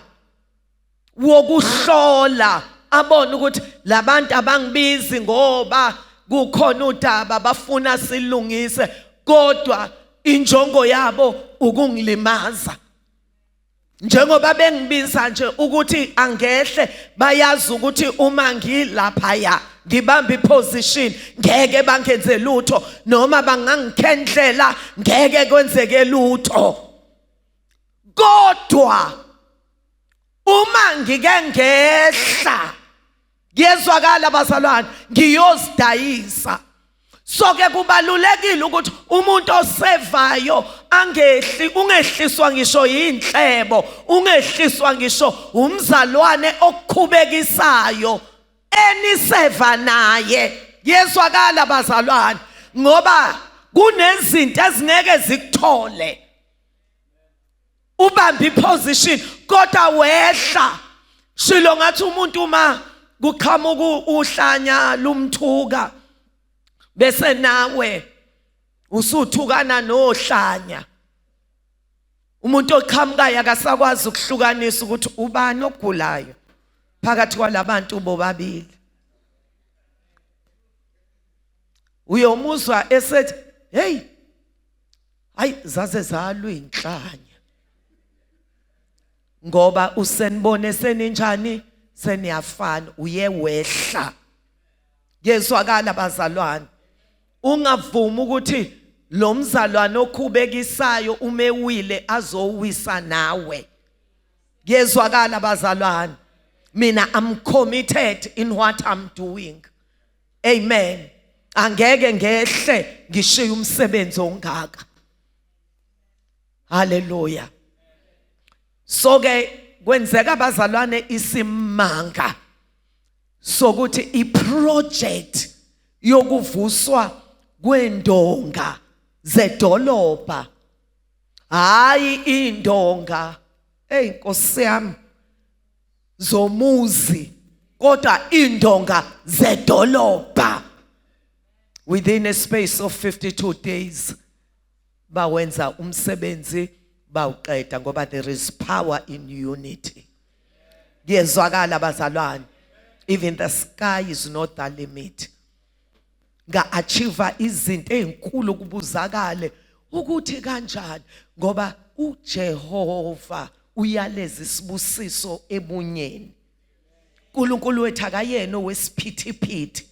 wokuhlola abone ukuthi labantu abangibizi ngoba kukhona udaba bafuna silungise kodwa injongo yabo ukungilimaza njengoba bengibiza nje ukuthi angehle bayazi ukuthi uma ngilaphaya ngibamba iposition ngeke bangenze lutho noma bangangikhendlela ngeke kwenzeke lutho kodwa uma ngike ngehla kuyezwakala bazalwane ngiyozidayisa so ke kubalulekile ukuthi umuntu osevayo angehli ungehliswa ngisho inhlebo ungehliswa ngisho umzalwane okukhubekisayo eniseva naye yezwakala bazalwane ngoba kunezinto ezingeke zikuthole ubambe iposition kodwa wehla shilo ngathi umuntu uma kuqhamuka uhlanya lumthuka bese nawe usuthukana nohlanya Umuntu oqhamukayo akasakwazi ukuhlukanisa ukuthi ubani ogulayo phakathi kwalabantu bobabili. Uyomuzwa esethi hey, hayi zaze zalwa inhlanya, ngoba usenibone seninjani, seniyafana, uye wehla. Yezwakala bazalwane, ungavumi ukuthi lo mzalwane okhubekisayo umewile azowisa nawe. Kuyezwakala bazalwane, mina I'm committed in what I'm doing. Amen. Angeke ngehle ngishiye umsebenzi ongaka. Haleluya. So ke kwenzeka bazalwane isimanga sokuthi iproject yokuvuswa kwendonga zedolobha, hayi indonga, hey Nkosi yami, zomuzi, kodwa indonga zedolobha, within a space of 52 days bawenza umsebenzi bawuqeda, ngoba there is power in unity. Kuyezwakala bazalwane, even the sky is not the limit. Nga-achieve izinto ezinkulu kubuzakale ukuthi kanjani, ngoba uJehova uyaleza isibusiso ebunyeni. uNkulunkulu wethu akayena owesiphithiphithi.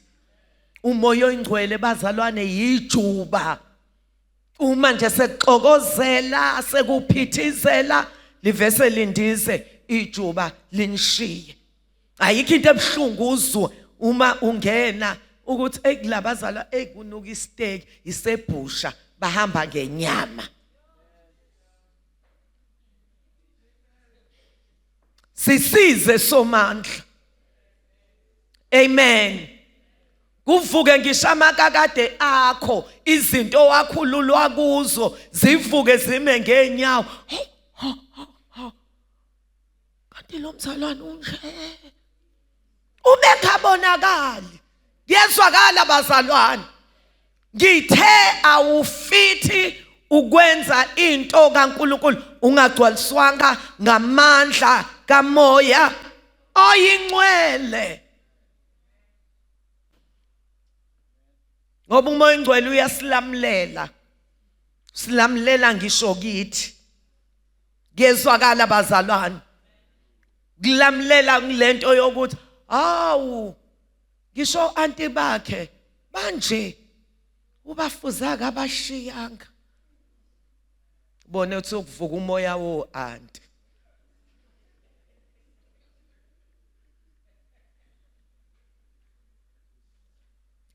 Umoya oyingcwele bazalwane yijuba, uma nje sekuxokozela sekuphithizela livese lindize ijuba linishiye. Ayikho into ebuhlungu uzwe uma ungena ukuthi eyi kulabazalwa eyi kunuka isiteki isebhusha bahamba ngenyama. Sisize somandla. Amen. Kuvuke ngisho amakakade akho, izinto owakhululwa kuzo zivuke zime ngenyawo. Kanti lo mzalwane unje ubekhabonakali. Kuyezwakala bazalwane, ngithe awufithi ukwenza into kaNkuluNkulu ungagcwaliswanga ngamandla kaMoya oyingcwele, ngoba uMoya oyingcwele uyasilamulela, silamulela ngisho kithi. Kuyezwakala bazalwane, kulamulela kulento yokuthi hawu ngisho anti bakhe manje ubafuzaka abashiyanga, bone uthi ukuvuka umoya wo anti.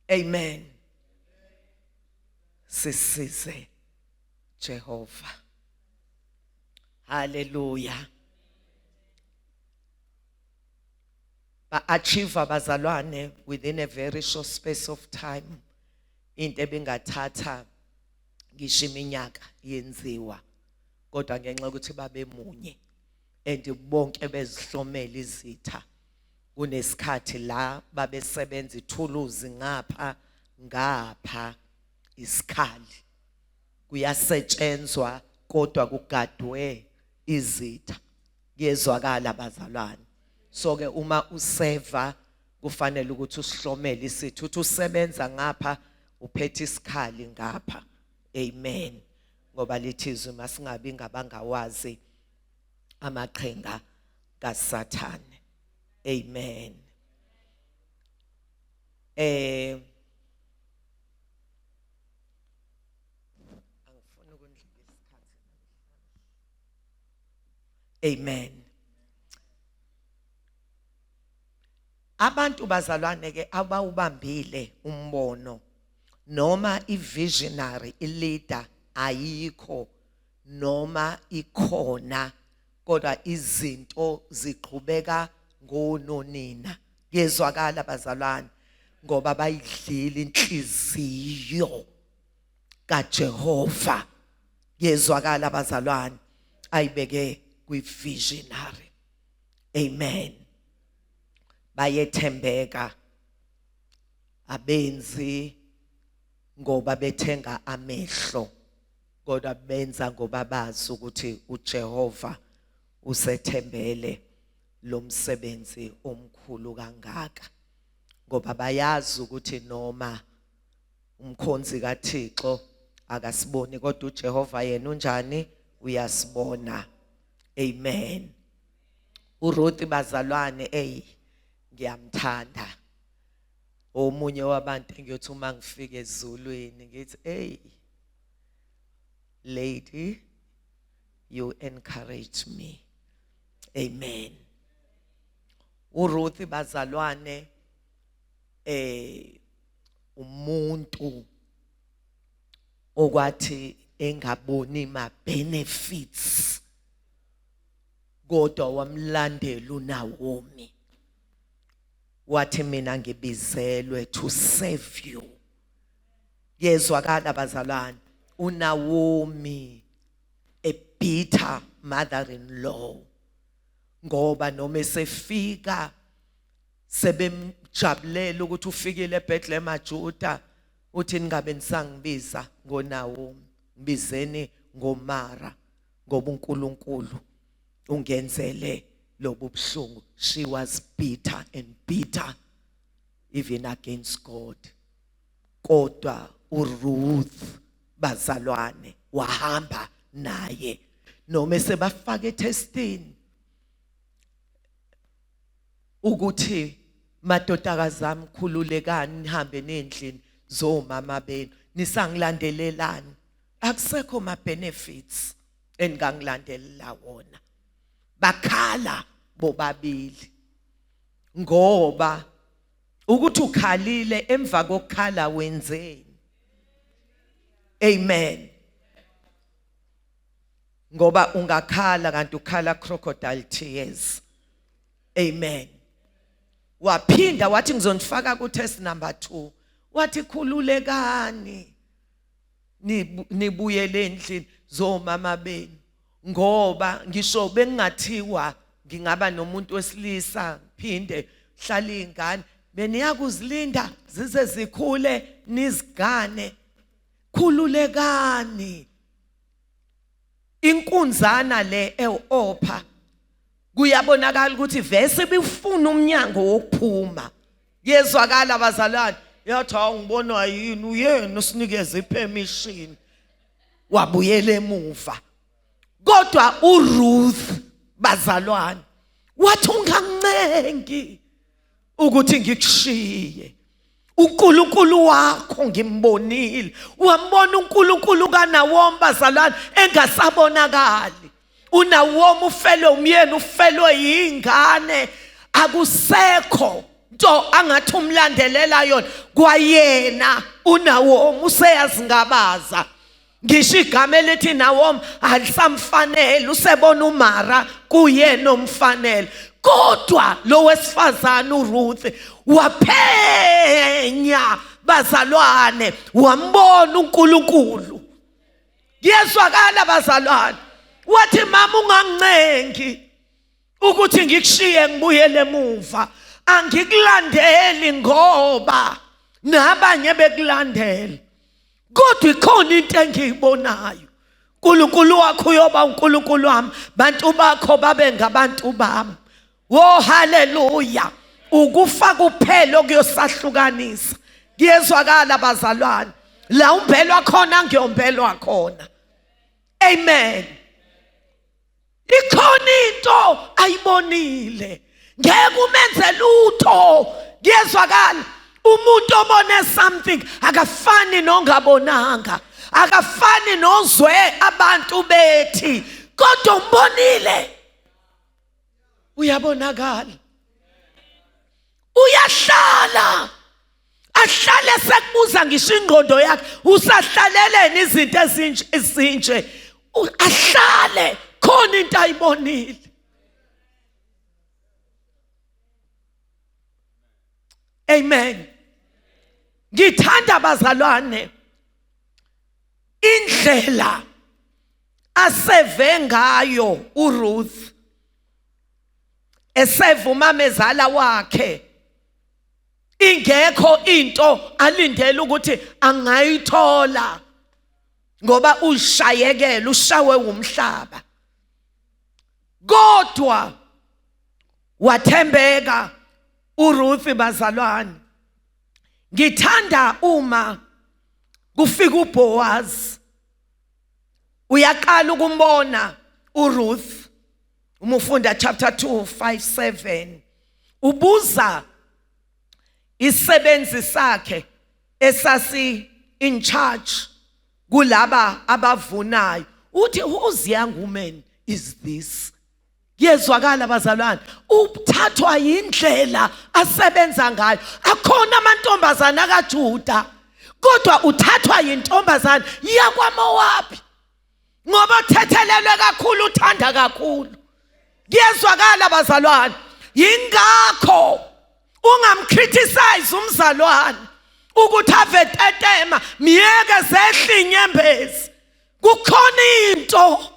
Amen. Sisize Jehova. Haleluya. Ba-achieve bazalwane within a very short space of time into ebingathatha ngisho iminyaka yenziwa, kodwa ngenxa yokuthi babemunye and bonke bezihlomela izitha. Kunesikhathi la babesebenza ithuluzi ngapha ngapha isikhali kuyasetshenzwa, kodwa kugadwe izitha. Kuyezwakala bazalwane. So ke uma useva kufanele ukuthi usihlomele isitha, uthi usebenza ngapha uphethe isikhali ngapha. Amen. Ngoba lithi izwi masingabi ngabangawazi amaqhinga kaSathane. Amen. Angifuni ukundlula isikhathi. Amen. Abantu bazalwane ke abawubambile umbono noma ivisionary ileader ayikho noma ikhona, kodwa izinto ziqhubeka ngononina. Kuyezwakala bazalwane, ngoba bayidlile inhliziyo kaJehova. Kuyezwakala bazalwane, ayibeke kwivisionary. Amen. Bayethembeka abenzi ngoba bethenga amehlo, Kodwa benza ngoba bazi ukuthi uJehova usethembele lo msebenzi omkhulu kangaka, ngoba bayazi ukuthi noma umkhonzi kaThixo akasiboni, kodwa uJehova yena unjani? Uyasibona. Amen. uRuth bazalwane, ey, ngiyamthanda. Omunye wabantu engiyothi uma ngifika ezulwini ngithi, "Hey lady, you encourage me." Amen. uRuth bazalwane, umuntu okwathi engaboni ma benefits kodwa wamlandela uNaomi, wathi, "Mina ngibizelwe to serve you." Yezwakala bazalwane, uNaomi, a bitter mother in law, ngoba noma esefika sebemjabulela ukuthi ufikile eBethlehem Juda, uthi, "Ningabe nisangibiza ngoNaomi, ngibizeni ngoMara, ngoba uNkulunkulu ungenzele lobu buhlungu." She was bitter and bitter even against God. Kodwa uRuth bazalwane wahamba naye noma sebafaka etestini ukuthi, "Madodakazi ami, khululekani, nihambe nendlini zomama benu, nisangilandelelani? Akusekho ma benefits engingangilandelela wona." Bakhala bobabili, ngoba ukuthi ukhalile, emva kokukhala wenzeni? Amen. Ngoba ungakhala kanti ukhala crocodile tears. Amen. Waphinda wathi, "Ngizonifaka ku test number 2." Wathi, "Khululekani, nibuyele endlini zomama benu, ngoba ngisho bengingathiwa ngingaba nomuntu wesilisa phinde hlala ingane, beniyakuzilinda zize zikhule nizigane. Khululekani." Inkunzana le eOpha kuyabonakala ukuthi vese bifuna umnyango wokuphuma. Kuyezwakala bazalwane, yathi, "Awungibonwa yini? Uyena usinikeze ipermission." Wabuyela emuva. Kodwa uRuth bazalwane wathi, "Ungancengi ukuthi ngikushiye. uNkulunkulu wakho ngimbonile." Wambona uNkulunkulu kaNawomi bazalwane engasabonakali. uNawomi ufelwe umyeni, ufelwe yingane, akusekho nto angathi umlandelela yona. Kwayena uNawomi useyazingabaza, ngisho igama elithi Nawomi alisamfanele, usebona uMara kuyena omfanele. Kodwa lo wesifazane uRuth waphenya bazalwane, wambona uNkulunkulu. Kuyezwakala bazalwane, wathi, "Mama, ungangincengi ukuthi ngikushiye ngibuyele emuva. Angikulandeli ngoba nabanye bekulandela, kodwa ikhona into engiyibonayo. uNkulunkulu wakho uyoba uNkulunkulu wami, bantu bakho babe ngabantu bami." Wo haleluya! Ukufa kuphela okuyosahlukanisa. Kuyezwakala bazalwane, la umbelwa khona ngiyombelwa khona. Amen. Ikhona into ayibonile, ngeke umenze lutho. Kuyezwakala, umuntu obone something akafani nongabonanga, akafani nozwe abantu bethi, kodwa umbonile, uyabonakala, uyahlala, ahlale sekubuza ngisho ingqondo yakhe, usahlaleleni izinto ezinje ezinje? Ahlale khona into ayibonile. Amen. Ngithanda bazalwane indlela aseve ngayo uRuth, eseva umamezala wakhe, ingekho into alindele ukuthi angayithola. Ngoba ushayekela ushawe umhlaba. Kodwa wathembeka uRuth bazalwane. Ngithanda uma kufika uBoaz uyaqala ukumbona uRuth uma ufunda chapter 2 5 7 ubuza isebenzi sakhe esasi in charge kulaba abavunayo uthi whose young woman is this? Kuyezwakala bazalwane, uthathwa yindlela asebenza ngayo. Akhona amantombazana kaJuda, kodwa uthathwa yintombazana yakwaMowabi ngoba uthethelelwe kakhulu, uthanda kakhulu. Kuyezwakala bazalwane, yingakho ungamcriticize umzalwane ukuthi ave tetema, miyeke zehle inyembezi. Kukhona into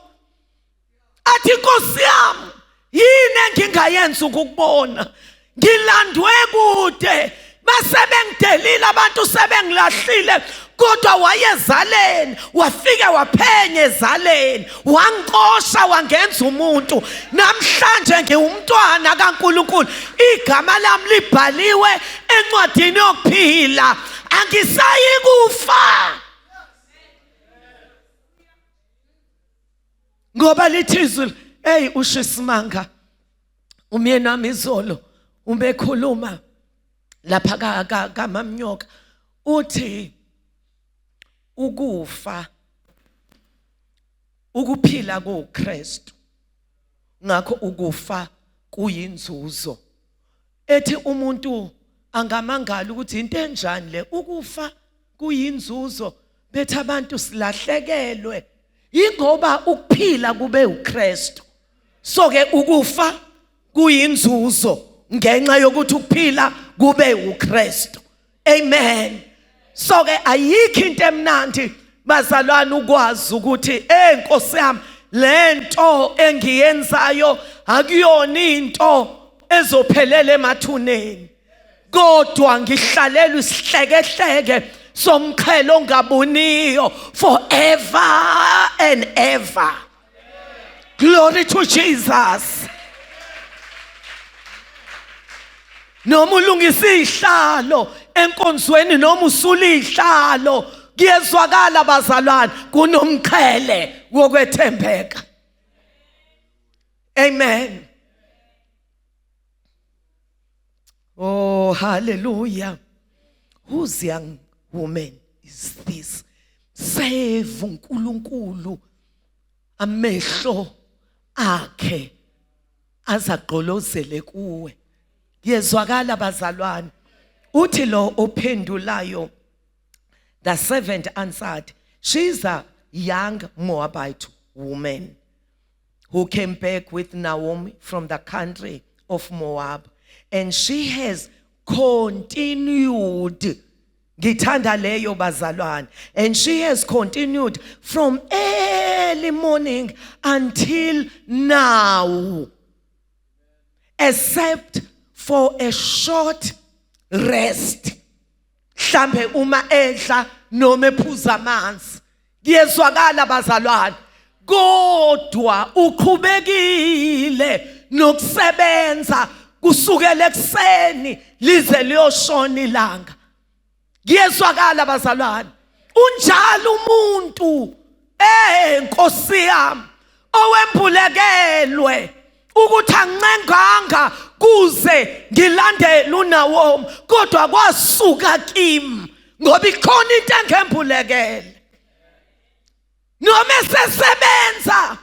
athi Nkosi yami, yini engingayenza ukukubona? Ngilandwe kude, basebengidelile abantu, sebengilahlile, kodwa wayezaleni wafike waphenya ezaleni, wangixosha wangenza umuntu. Namhlanje ngiwumntwana kaNkuluNkulu, igama lami libhaliwe encwadini yokuphila, angisayi kufa. Ngoba lithi izwi, hey, ushisimanga umyeni wami izolo ubekhuluma lapha kaMamnyoka, uthi ukufa ukuphila kuKristu, ngakho ukufa kuyinzuzo. Ethi umuntu angamangala ukuthi into enjani le, ukufa kuyinzuzo, bethi abantu silahlekelwe ingoba ukuphila kube uKristu. So ke ukufa kuyinzuzo ngenxa yokuthi ukuphila kube uKristu. Amen. So ke ayikho into emnandi bazalwane ukwazi ukuthi eh Nkosi yami, lento engiyenzayo akuyona into ezophelela emathuneni, kodwa ngihlalela isihlekehleke somqhele ongabuniyo forever and ever. Glory to Jesus. Noma ulungisa izihlalo enkonzweni, noma usula izihlalo, kuyezwakala bazalwane, kunomqhele wokwethembeka. Amen. Oh, hallelujah. Whose young woman is this? Save uNkulunkulu amehlo akhe azagqolozele kuwe. Kuyezwakala bazalwane. Uthi lo ophendulayo, the servant answered, she's a young Moabite woman who came back with Naomi from the country of Moab, and she has continued. Ngithanda leyo bazalwane. And she has continued from early morning until now, except for a short rest. Mhlambe uma edla noma ephuza amanzi. Kuyezwakala bazalwane, kodwa uqhubekile nokusebenza kusukela ekuseni lize liyoshona ilanga. Kuyezwakala bazalwane, unjalo umuntu Nkosi yami owembulekelwe ukuthi angincenganga kuze ngilandele uNawomi, kodwa kwasuka kimi ngoba ikhona into engembulekele. Noma esesebenza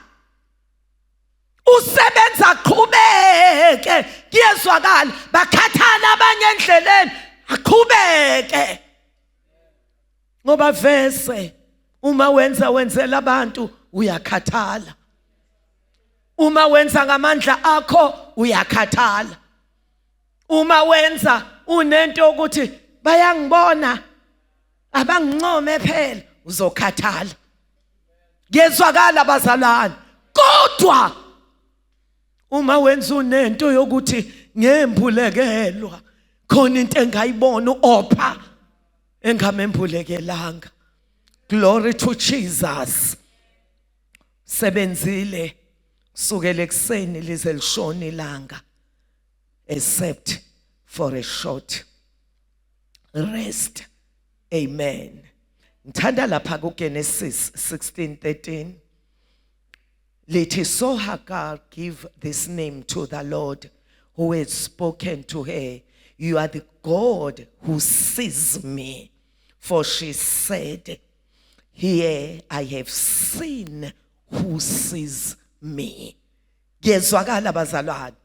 usebenza qhubeke, kuyezwakala, bakhathala abanye endleleni, aqhubeke, ngoba vese uma wenza wenzela abantu uyakhathala, uma wenza ngamandla akho uyakhathala, uma wenza unento ukuthi bayangibona abangincome phela uzokhathala. Kuyezwakala bazalwane, kodwa uma wenza unento yokuthi ngembulekelwa khona into engayibona uOpha engamembulekelanga. Glory to Jesus. Sebenzile kusukela ekuseni lize lishone ilanga, except for a short rest. Amen. Ngithanda lapha kuGenesis 16:13, lithi, "So Hagar give this name to the Lord who had spoken to her, 'You are the God who sees me,' for she said, 'Here I have seen who sees me.'" Kuyezwakala, bazalwane?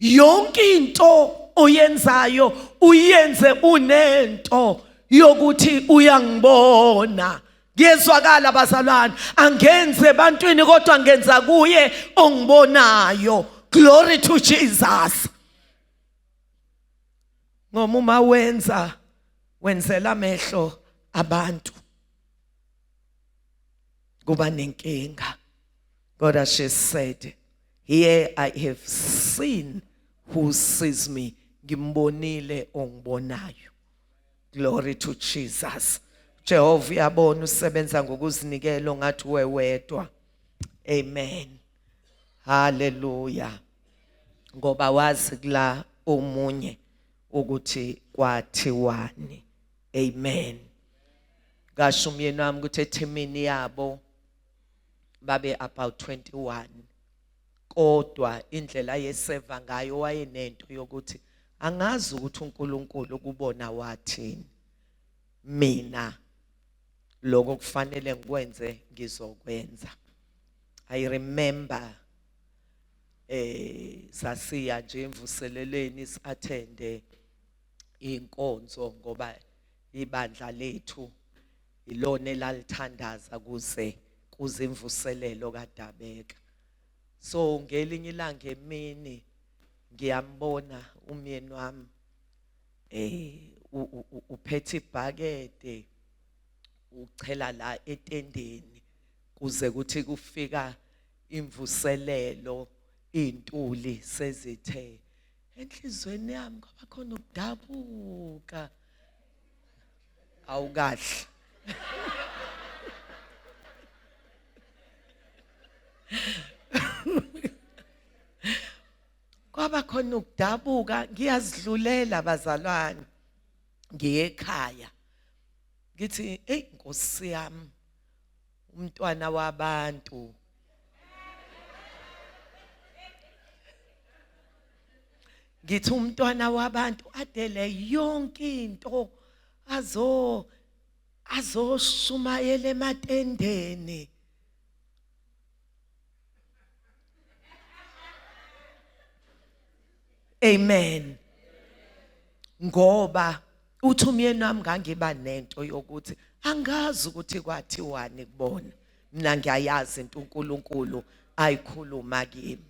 Yonke into oyenzayo, uyenze unento yokuthi uyangibona. Kuyezwakala, bazalwane? Angenze ebantwini, kodwa ngenza kuye ongibonayo. Glory to Jesus. Ngoba uma wenza, wenzela amehlo abantu, kuba nenkinga. Kodwa she said, "Here I have seen who sees me." Ngimbonile ongibonayo. Glory to Jesus. Jehova uyabona usebenza ngokuzinikela ngathi wewedwa. Amen, haleluya. Ngoba wazi kula omunye ukuthi kwathiwani. Amen. Kasho umyeni wami ukuthi ethimini yabo babe about 21, kodwa indlela yeseva ngayo, wayenento yokuthi angazi ukuthi uNkulunkulu kubona wathini, mina lokho kufanele ngikwenze, ngizokwenza. I remember sasiya nje emvuselelweni, si-attende inkonzo, ngoba ibandla lethu ilona elalithandaza kuze kuze imvuselelo kaDabeka. So ngelinye ilanga emini ngiyambona umyeni wami uphethe ibhakede, uchela la etendeni, kuze kuthi kufika imvuselelo, intuli sezithe. Enhlizweni yami kwaba khona ukudabuka. Awukahle. Kwaba khona ukudabuka. Ngiyazidlulela, bazalwane, ngiye ekhaya, ngithi, "Hey, Nkosi yami, umntwana wabantu." Ngithi umntwana wabantu adele yonke into, azoshumayela ematendeni. Amen. Ngoba uthi umyeni wami, ngangiba nento yokuthi angazi ukuthi kwathiwani kubona, mina ngiyayazi into uNkulunkulu ayikhuluma kimi.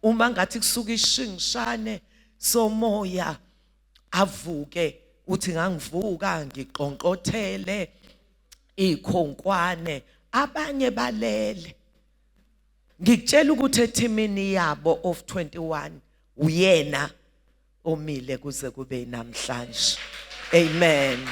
Uma ngathi kusuka ishingishane somoya, avuke. Uthi ngangivuka ngiqonqothele ikhonkwane, abanye balele. Ngikutshela ukuthi ethimini yabo of 21, uyena omile kuze kube namhlanje. Amen.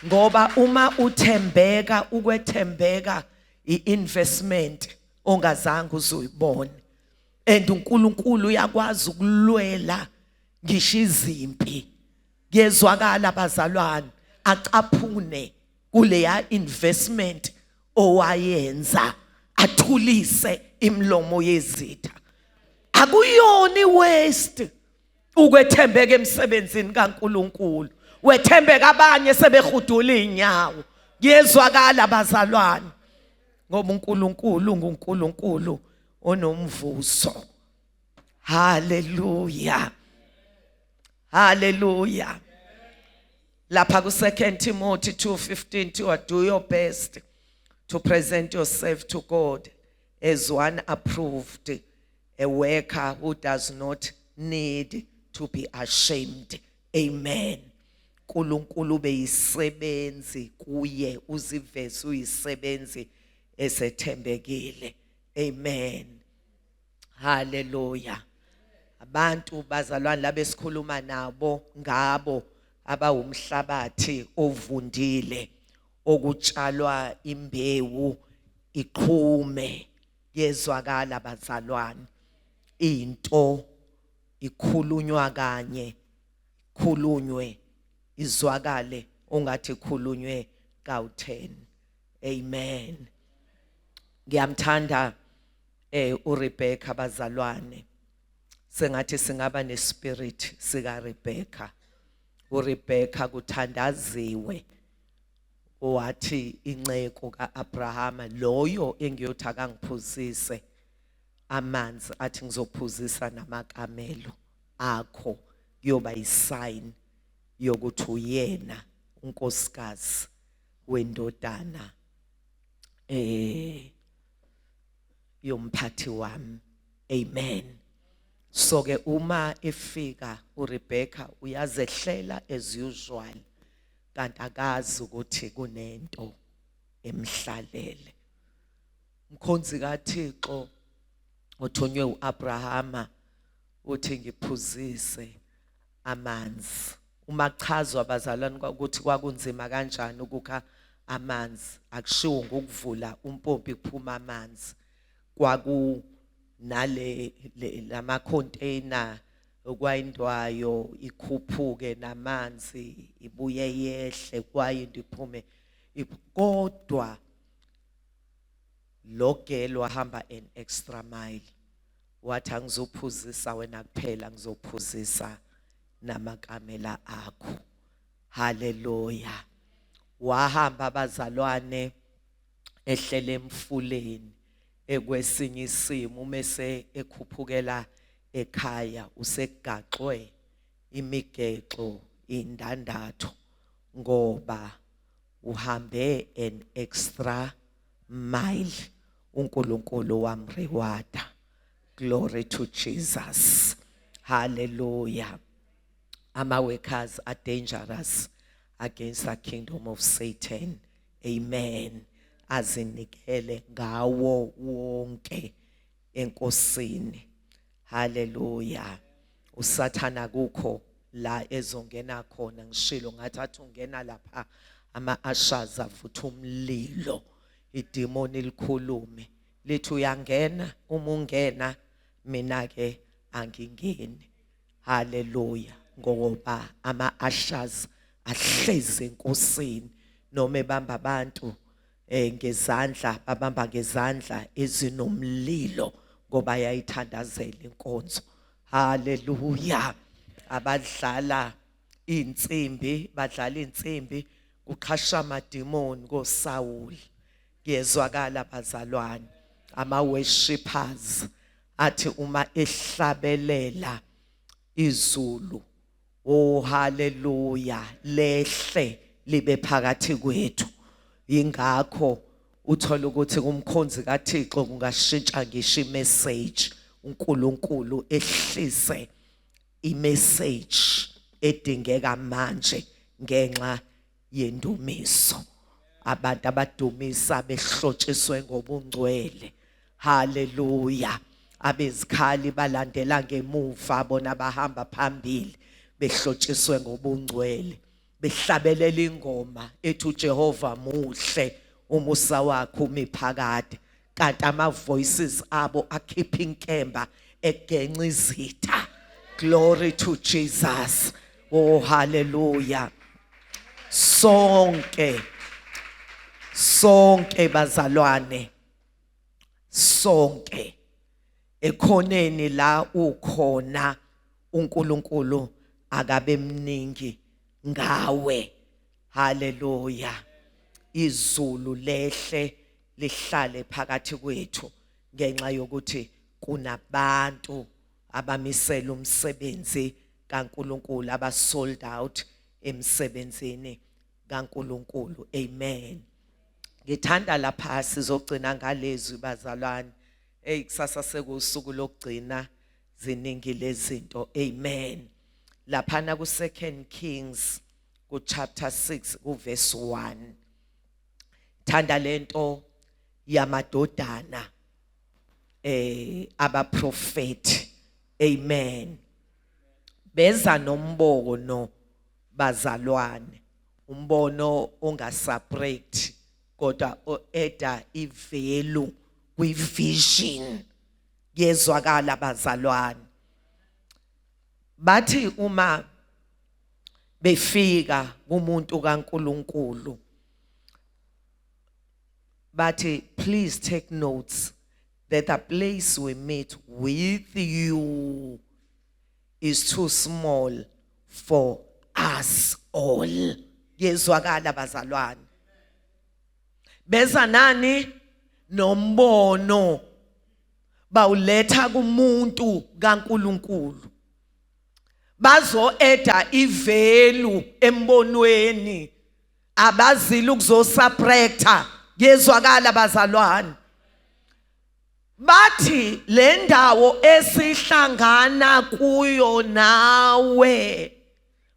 Ngoba uma uthembeka, ukwethembeka i-investment ongazange uzuyibone, and uNkulunkulu uyakwazi ukulwela ngisho izimpi. Kuyezwakala, bazalwane? Acaphune kuleya investment owayenza, athulise imlomo yezitha. Akuyona iwaste ukwethembeka emsebenzini kaNkuluNkulu. Wethembeka abanye sebehudula inyawo. Kuyezwakala, bazalwane? Ngoba uNkulunkulu nguNkulunkulu onomvuzo. Haleluya, haleluya. Lapha ku 2 Timothy 2:15 to do your best to present yourself to God as one approved, a worker who does not need to be ashamed. Amen. uNkulunkulu beyisebenzi kuye, uziveze uyisebenzi esethembekile. Amen, haleluya. Abantu, bazalwane, labesikhuluma nabo ngabo. Abawumhlabathi ovundile okutshalwa imbewu iqhume. Yezwakala bazalwane, into ikhulunywa kanye, khulunywe izwakale ungathi khulunywe kawu-10. Amen. Ngiyamthanda uRebecca bazalwane. Sengathi singaba nespirit sika Rebecca. URebecca kuthandaziwe, wathi inceku kaAbrahama, loyo engiyothi akangiphuzise amanzi, athi ngizophuzisa namakamelo akho, kuyoba yisign yokuthi uyena unkosikazi wendodana yomphathi wami. Amen. So ke uma efika uRebecca uyazehlela as usual, kanti akazi ukuthi kunento emhlalele. Mkhonzi kaThixo othunywe uAbrahama uthi ngiphuzise amanzi. Uma kuchazwa abazalwane ukuthi kwakunzima kanjani ukukha amanzi, akushiwo ngokuvula umpompi kuphuma amanzi. Kwaku nale lama container okwayindwayo ikhuphuke namanzi ibuye yehle, kwayinto iphume. Kodwa lo girl wahamba an extra mile, wathi angizophuzisa wena kuphela, ngizophuzisa namakamela akho. Haleluya. Wahamba abazalwane ehlele emfuleni ekwesinye isimo, mese ekhuphukela ekhaya usegaxwe imigexo, indandatho, ngoba uhambe an extra mile. UNkulunkulu wamrewarda. Glory to Jesus. Hallelujah. Ama workers are dangerous against the kingdom of Satan. Amen. Azinikele ngawo wonke enkosini. Hallelujah. Usathana kukho la ezongena khona. Ngishilo ngathi athi ungena lapha ama ushers avutha umlilo, idemoni likhulume lithi uyangena, uma ungena mina ke angingeni. Haleluya. Ngoba ama ushers ahlezi enkosini, noma ebamba abantu ngezandla, babamba ngezandla ezinomlilo ngoba yayithandazela inkonzo. Haleluya. Abadlala insimbi badlala insimbi, kuqhasha amadimoni koSawuli. Kuyezwakala bazalwane, ama worshippers athi uma ehlabelela izulu, oh haleluya, lehle libe phakathi kwethu. Ingakho uthola ukuthi kumkhonzi kaThixo kungashintsha ngisho imessage, uNkulunkulu ehlise imessage edingeka manje ngenxa yendumiso. Abantu abadumisa behlotshiswe ngobungcwele. Haleluya. Abezikhali balandela ngemuva, bona bahamba phambili behlotshiswe ngobungcwele, behlabelela ingoma ethi uJehova muhle, umusa wakhe umi phakade, kanti ama voices abo akhipha inkemba egenca izitha. Glory to Jesus. Oh hallelujah. Sonke, sonke bazalwane, sonke ekhoneni la ukhona, uNkulunkulu akabe mningi ngawe. Haleluya. Izulu lehle lihlale phakathi kwethu ngenxa yokuthi kunabantu abamisela umsebenzi kaNkulunkulu, aba sold out emsebenzini kaNkulunkulu. Amen. Ngithanda lapha sizogcina ngalezwi bazalwane. Hey, kusasa sekusuku lokugcina, ziningi lezinto. Amen. Laphana ku 2 Kings ku chapter 6 ku verse 1, thanda lento yamadodana abaprofeti. Amen. Beza nombono. Bazalwane, umbono ongasubtract kodwa o-eda ivalue kwi-vision. Kuyezwakala bazalwane? Bathi uma befika kumuntu kaNkuluNkulu bathi, "Please take notes that the place we meet with you is too small for us all." Kuyezwakala bazalwane? Beza nani? Nombono bawuletha kumuntu kaNkuluNkulu, bazo-eda ivalue embonweni, abazile ukuzosubtracta. Kuyezwakala bazalwane? Bathi le ndawo esihlangana kuyo nawe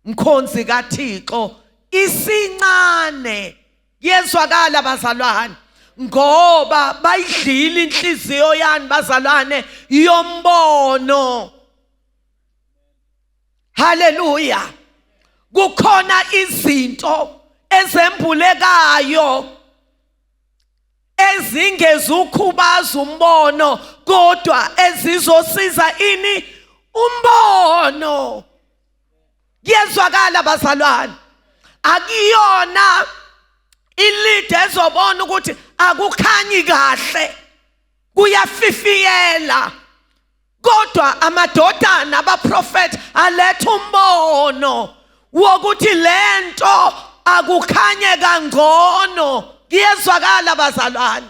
mkhonzi kaThixo isincane. Kuyezwakala bazalwane? Ngoba bayidlile inhliziyo yani bazalwane? Yombono. Haleluya! Kukhona izinto ezembulekayo ezingezukhubaza umbono kodwa ezizosiza ini? Umbono. Kuyezwakala bazalwane? Akuyona ilide ezobona ukuthi akukhanyi kahle, kuyafifiyela, kodwa amadodana abaprofeti aletha umbono wokuthi lento akukhanye kangcono. Kuyezwakala bazalwane?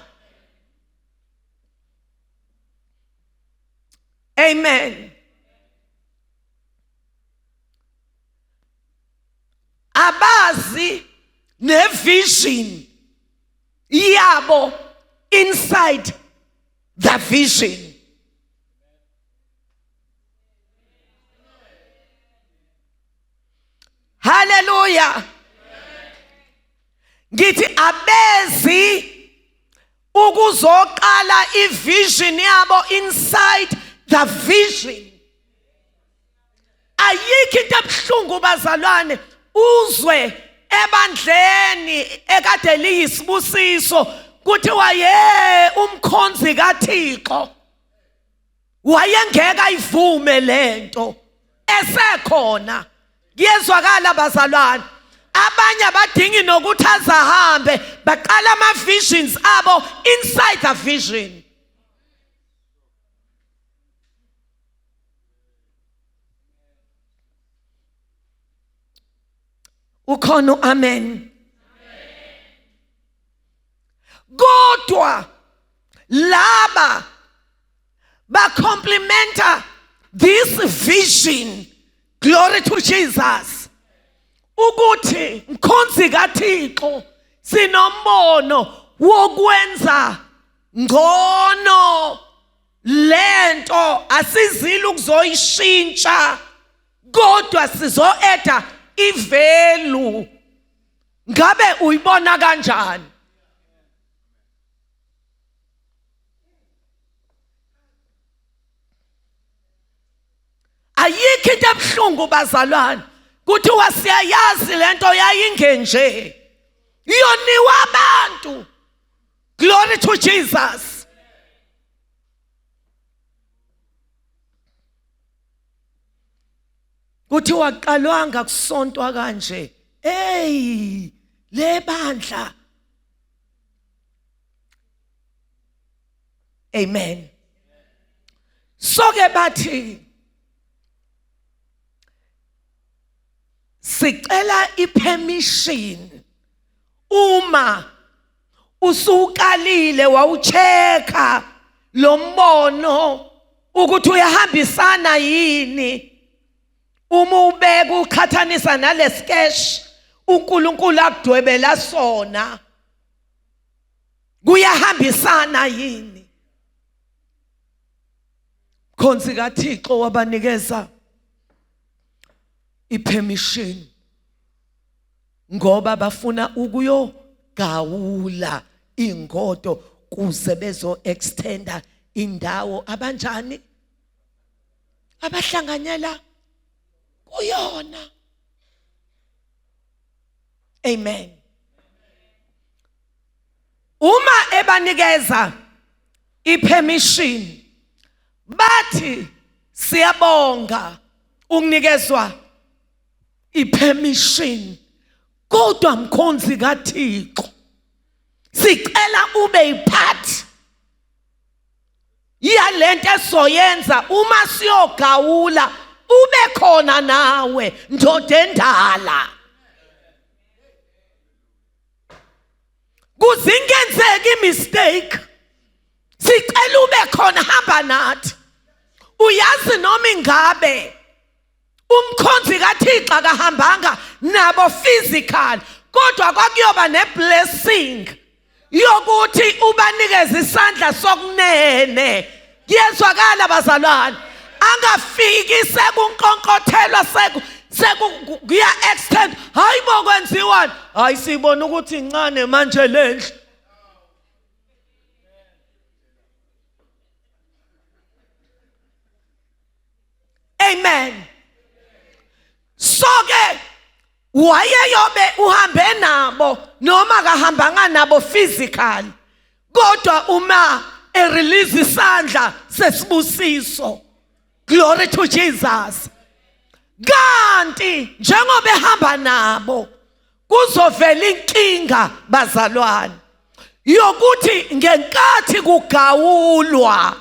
Amen. Abazi nevision yabo inside the vision. Haleluya! Ngithi abezi ukuzoqala ivision yabo inside the vision. Ayikho into ebuhlungu bazalwane, uzwe ebandleni ekade liyisibusiso kuthiwa ye umkhonzi kaThixo wayengeke ayivume lento esekhona. Kuyezwakala bazalwane? Abanye abadingi nokuthi azahambe, baqala ama visions abo inside the vision. Ukhona? Amen. Kodwa laba bacomplementa this vision, glory to Jesus, ukuthi mkhonzi kaThixo sinombono wokwenza ngcono lento, asizile ukuzoyishintsha kodwa sizoeda ivalue. Ngabe uyibona kanjani? Ayikho into ebuhlungu bazalwane, kuthiwa siyayazi lento yayingenje, yoniwa abantu. Glory to Jesus. Kuthiwa qalwanga kusontwa kanje, hey, le bandla. Amen. Soke bathi sicela ipermission uma usukalile wawuchecka lo mbono ukuthi uyahambisana yini, uma ubeka uqhathanisa nalesikesh uNkulunkulu akudwebela sona, kuyahambisana yini? Khonzi kaThixo wabanikeza ipermission ngoba bafuna ukuyogawula ingodo kuze bezo extenda indawo abanjani abahlanganyela kuyona. Amen. Uma ebanikeza ipermission bathi siyabonga ukunikezwa ipermission, kodwa mkhonzi kaThixo sicela ube yipart yalento esoyenza uma siyogawula, ube khona nawe ndoda endala. Kuzingenzeka imistake, sicela ube khona, hamba nathi. Uyazi noma ingabe umkhonzi kaThixo akahambanga nabo physical, kodwa kwakuyoba neblessing yokuthi ubanikeze isandla sokunene. Kuyezwakala bazalwane? Angafiki sekunkonkothelwa, seku sekuya extend, hayi bo, kwenziwani? Hayi, sibona ukuthi incane manje lendlu. Amen. So ke wayeyobe uhambe nabo noma kahambanga nabo physically, kodwa uma erelease isandla sesibusiso. Glory to Jesus. Kanti njengoba ehamba nabo kuzovela inkinga bazalwane yokuthi ngenkathi kugawulwa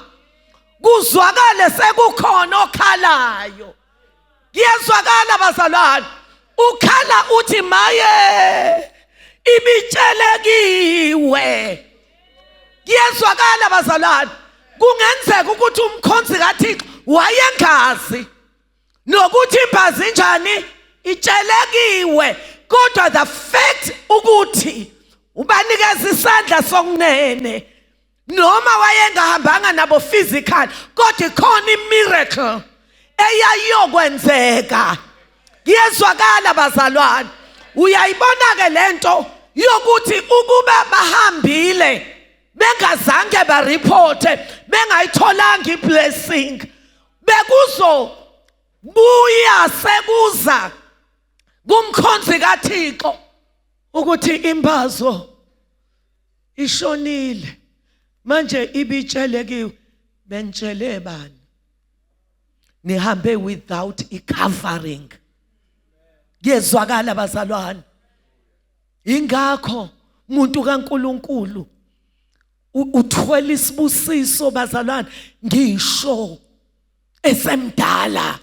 kuzwakale sekukhona okhalayo. Kuyezwakala bazalwane? Ukhala uthi maye, ibitshelekiwe. Kuyezwakala bazalwane? Kungenzeka ukuthi umkhonzi kaThixo wayengazi nokuthi imbazi injani, itshelekiwe, kodwa the fact ukuthi ubanikeza isandla sokunene, noma wayengahambanga nabo physical, kodwa ikhona imiracle eyayiyokwenzeka. Kuyezwakala bazalwane? Uyayibona ke lento yokuthi ukuba bahambile bengazange bareporte, bengayitholanga iblessing, bekuzo buya sekuza kumkhonzi kaThixo ukuthi imbazo ishonile manje, ibitshelekiwe. Bentshele bani? Nihambe without i-covering. Kuyezwakala bazalwane? Ingakho umuntu kaNkuluNkulu uthwele isibusiso bazalwane, ngisho esemdala,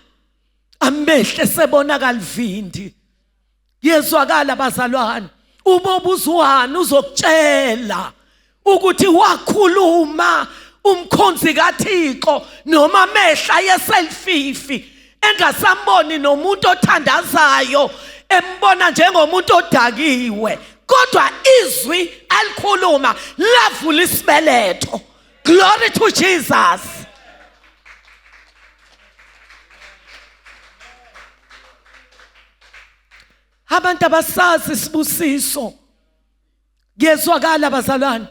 amehle sebonakala vindi. Kuyezwakala bazalwane? Ubobuzwana uzokutshela ukuthi wakhuluma umkhonzi kaThixo noma mehla yeselfifi, engasamboni nomuntu othandazayo, embona njengomuntu odakiwe, kodwa izwi alikhuluma lavula isibeletho. Glory to Jesus. Abantu abasazi isibusiso. Kuyezwakala bazalwane?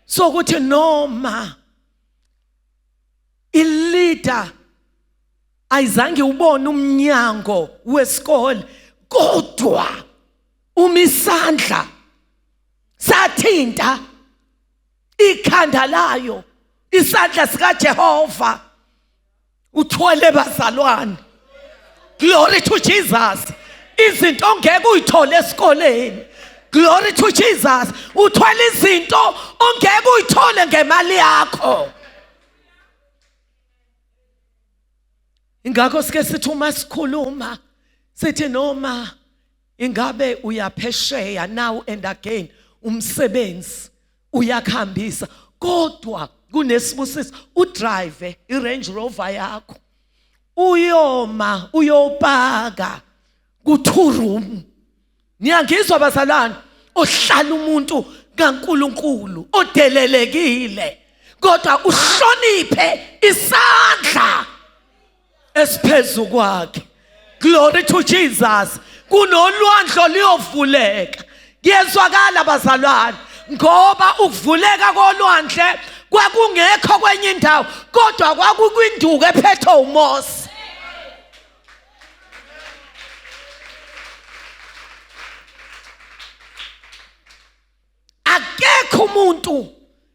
Sokuthi noma ileader ayizange ubone umnyango wesikole, kodwa uma isandla sathinta ikhanda layo, isandla sikaJehova, uthwele bazalwane. Glory to Jesus. Izinto ongeke uyithole esikoleni. Glory to Jesus. Uthwele izinto ongeke uyithole ngemali yakho. Ingakho sike sithi uma sikhuluma sithi noma ingabe uyaphesheya now and again, umsebenzi uyakuhambisa, kodwa kunesibusiso udrive iRange Rover yakho, uyoma uyopaka ku-two room. Niyangizwa bazalwane? Ohlala umuntu kaNkuluNkulu odelelekile, kodwa uhloniphe isandla esiphezu kwakhe. Glory to Jesus. Kunolwandlo liyovuleka. Kuyezwakala bazalwane? Ngoba ukuvuleka kolwandle kwakungekho kwenye indawo, kodwa kwakukwinduku ephethwe uMose. Akekho umuntu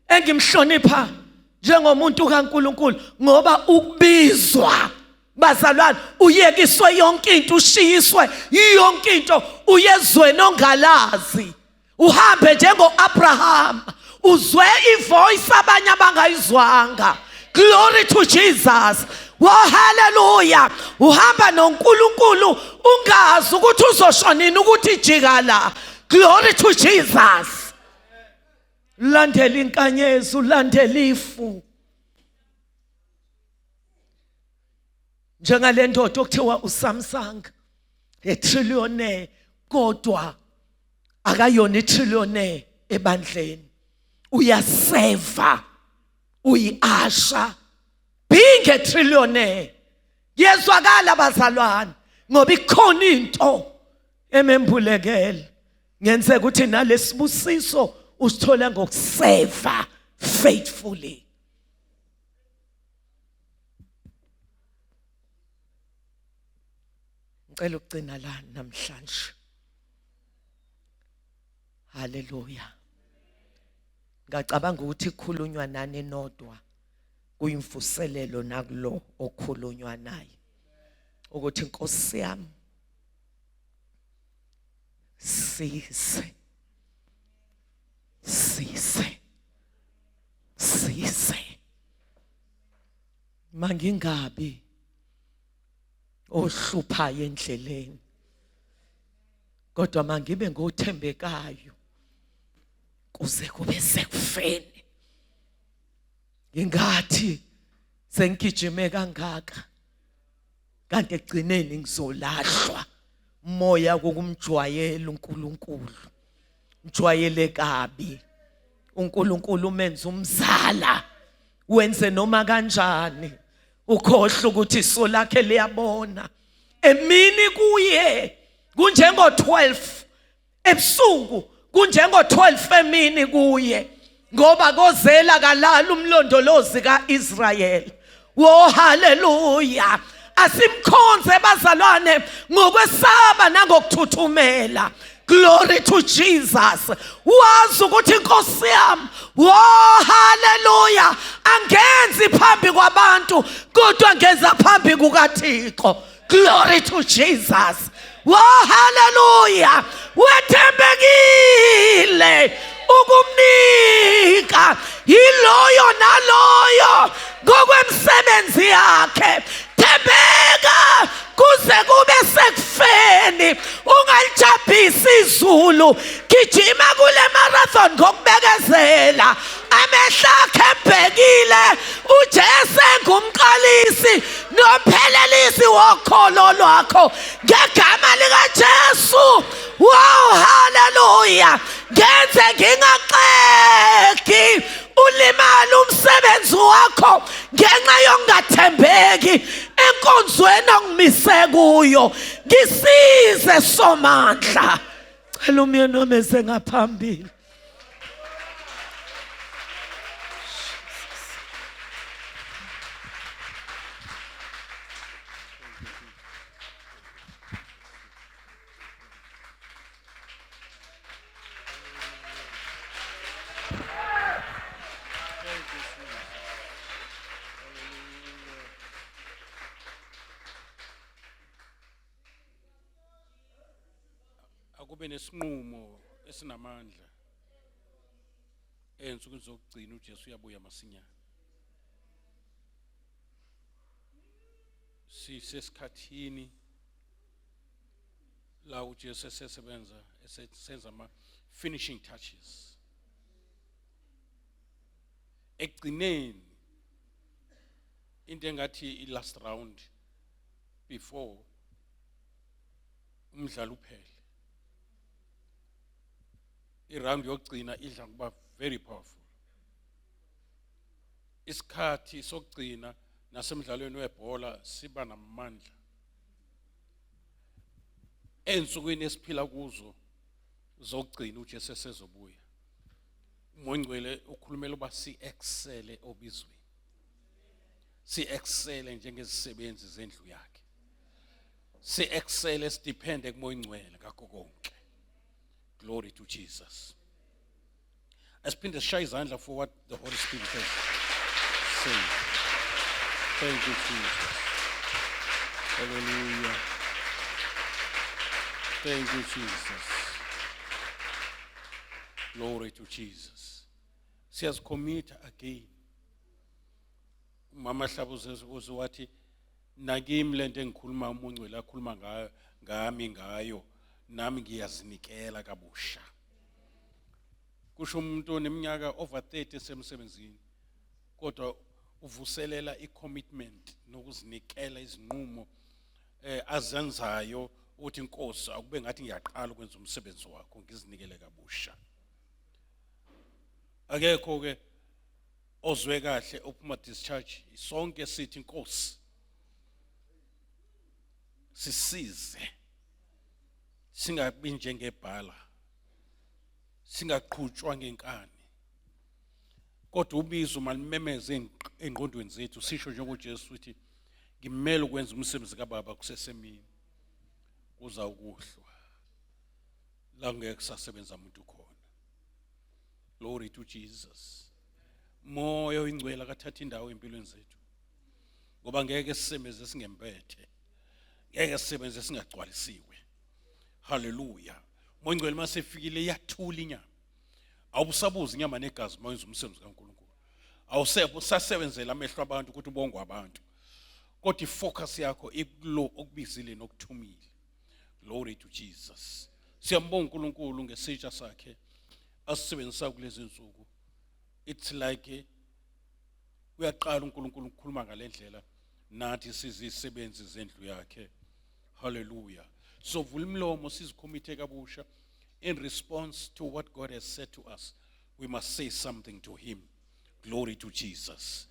engimhlonipha njengomuntu kaNkuluNkulu ngoba ukubizwa bazalwane uyekiswe yonke into ushiyiswe yonke into uyezweni ongalazi uhambe njengo-Abraham uzwe ivoice abanye abangayizwanga glory to Jesus wo haleluya uhamba noNkulunkulu ungazi ukuthi uzosho nini ukuthi jika la glory to Jesus landela inkanyezi ulandela ifu njengale ndoda okuthiwa uSamsung etrillionaire kodwa akayona itrillionaire ebandleni uyaseva uyiasha being a trillionaire yezwakala bazalwane ngoba ikhona into emembulekele ngenzeka ukuthi nalesibusiso usithole ngokuseva faithfully ngicela ukugcina la namhlanje haleluya ngacabanga ukuthi kukhulunywa nani nodwa kuyimvuselelo nakulo okhulunywa naye ukuthi inkosi yami size size size mangingabi ohluphayo endleleni kodwa mangibe ngothembekayo kuze kube sekufeni ngingathi sengigijime kangaka kanti ekugcineni ngizolahlwa moya kokumjwayela uNkulunkulu mjwayele kabi uNkulunkulu umenza umzala wenze noma kanjani ukhohle ukuthi iso lakhe liyabona emini kuye kunjengo 12 ebusuku kunjengo 12 emini kuye ngoba kozela kalala umlondolozi kaIsrayeli wo haleluya asimkhonze bazalwane ngokwesaba nangokuthuthumela glory to Jesus wazi ukuthi inkosi yami wo haleluya angenzi phambi kwabantu kodwa ngenza phambi kukaThixo glory to Jesus wo haleluya wethembekile ukumnika yiloyo naloyo ngokwemisebenzi yakhe thembeka kuze kube sekufeni ungalijabhisi izulu gijima kule marathon ngokubekezela amehlo akhe ebhekile uJesu engumqalisi nomphelelisi wokholo lwakho ngegama likaJesu wow haleluya ngenze ngingaxegi ulimala umsebenzi wakho ngenxa yokungathembeki enkonzweni ongimise kuyo ngisize somandla cela umyeni wami eze ngaphambili Akube nesinqumo esinamandla ey'nsukwini zokugcina uJesu uyabuya masinyane. Sisesikhathini la uJesu esesebenza esenza ama-finishing touches ekugcineni into engathi i-last round before umdlalo uphele iround yokugcina idla kuba very powerful isikhathi sokugcina nasemdlalweni webhola siba namandla ensukwini esiphila kuzo zokugcina uJesu esezobuya uMongcwele ukhulumela uba si-excele obizweni si-excele njengezisebenzi zendlu yakhe si-excele sidiphende kumoya ingcwele ngakho konke glory to Jesus. Asiphinde sishaye izandla for what the Holy Spirit has said. Thank you, Jesus. Hallelujah. Thank you, Jesus. Glory to Jesus. Siyazicommit again. Umama Hlabuze uze wathi nakimi lento engikhuluma uMongcwele akhuluma ngayo ngami ngayo nami ngiyazinikela kabusha. Kusho umuntu oneminyaka over 30 esemsebenzini kodwa uvuselela i-commitment nokuzinikela izinqumo azenzayo uthi inkosi akube ngathi ngiyaqala ukwenza umsebenzi wakho ngizinikele kabusha. Akekho ke ozwe kahle ophuma discharge. Sonke sithi, "Inkosi, sisize singabi njengebhala, singaqhutshwa ngenkani, kodwa ubizo malimemeze engqondweni zethu, sisho njengoJesu uthi, 'Ngimele ukwenza umsebenzi kaBaba kusesemini, kuza ukuhlwa la ngeke kusasebenza umuntu khona.'" Glory to Jesus. Moya oyingcwele akathatha indawo empilweni zethu ngoba ngeke sisebenze singempethe, ngeke sisebenze singagcwalisiwe. Haleluya. Moya oyingcwele masefikile iyathula inyama, awusabuza inyama negazi. Uma wenza umsebenzi kaNkulunkulu awusasebenzela amehlo abantu ukuthi ubongwe abantu, kodwa ifocus yakho ikulo okubizile nokuthumile. Glory to Jesus. Siyambonga uNkulunkulu ngesitsha sakhe asisebenzisa kulezi insuku. It's like uyaqala uNkulunkulu ukukhuluma ngalendlela nathi sizisebenzi zendlu yakhe. Haleluya. Sovula imlomo sizikhomithe kabusha. In response to what God has said to us, we must say something to him. Glory to Jesus.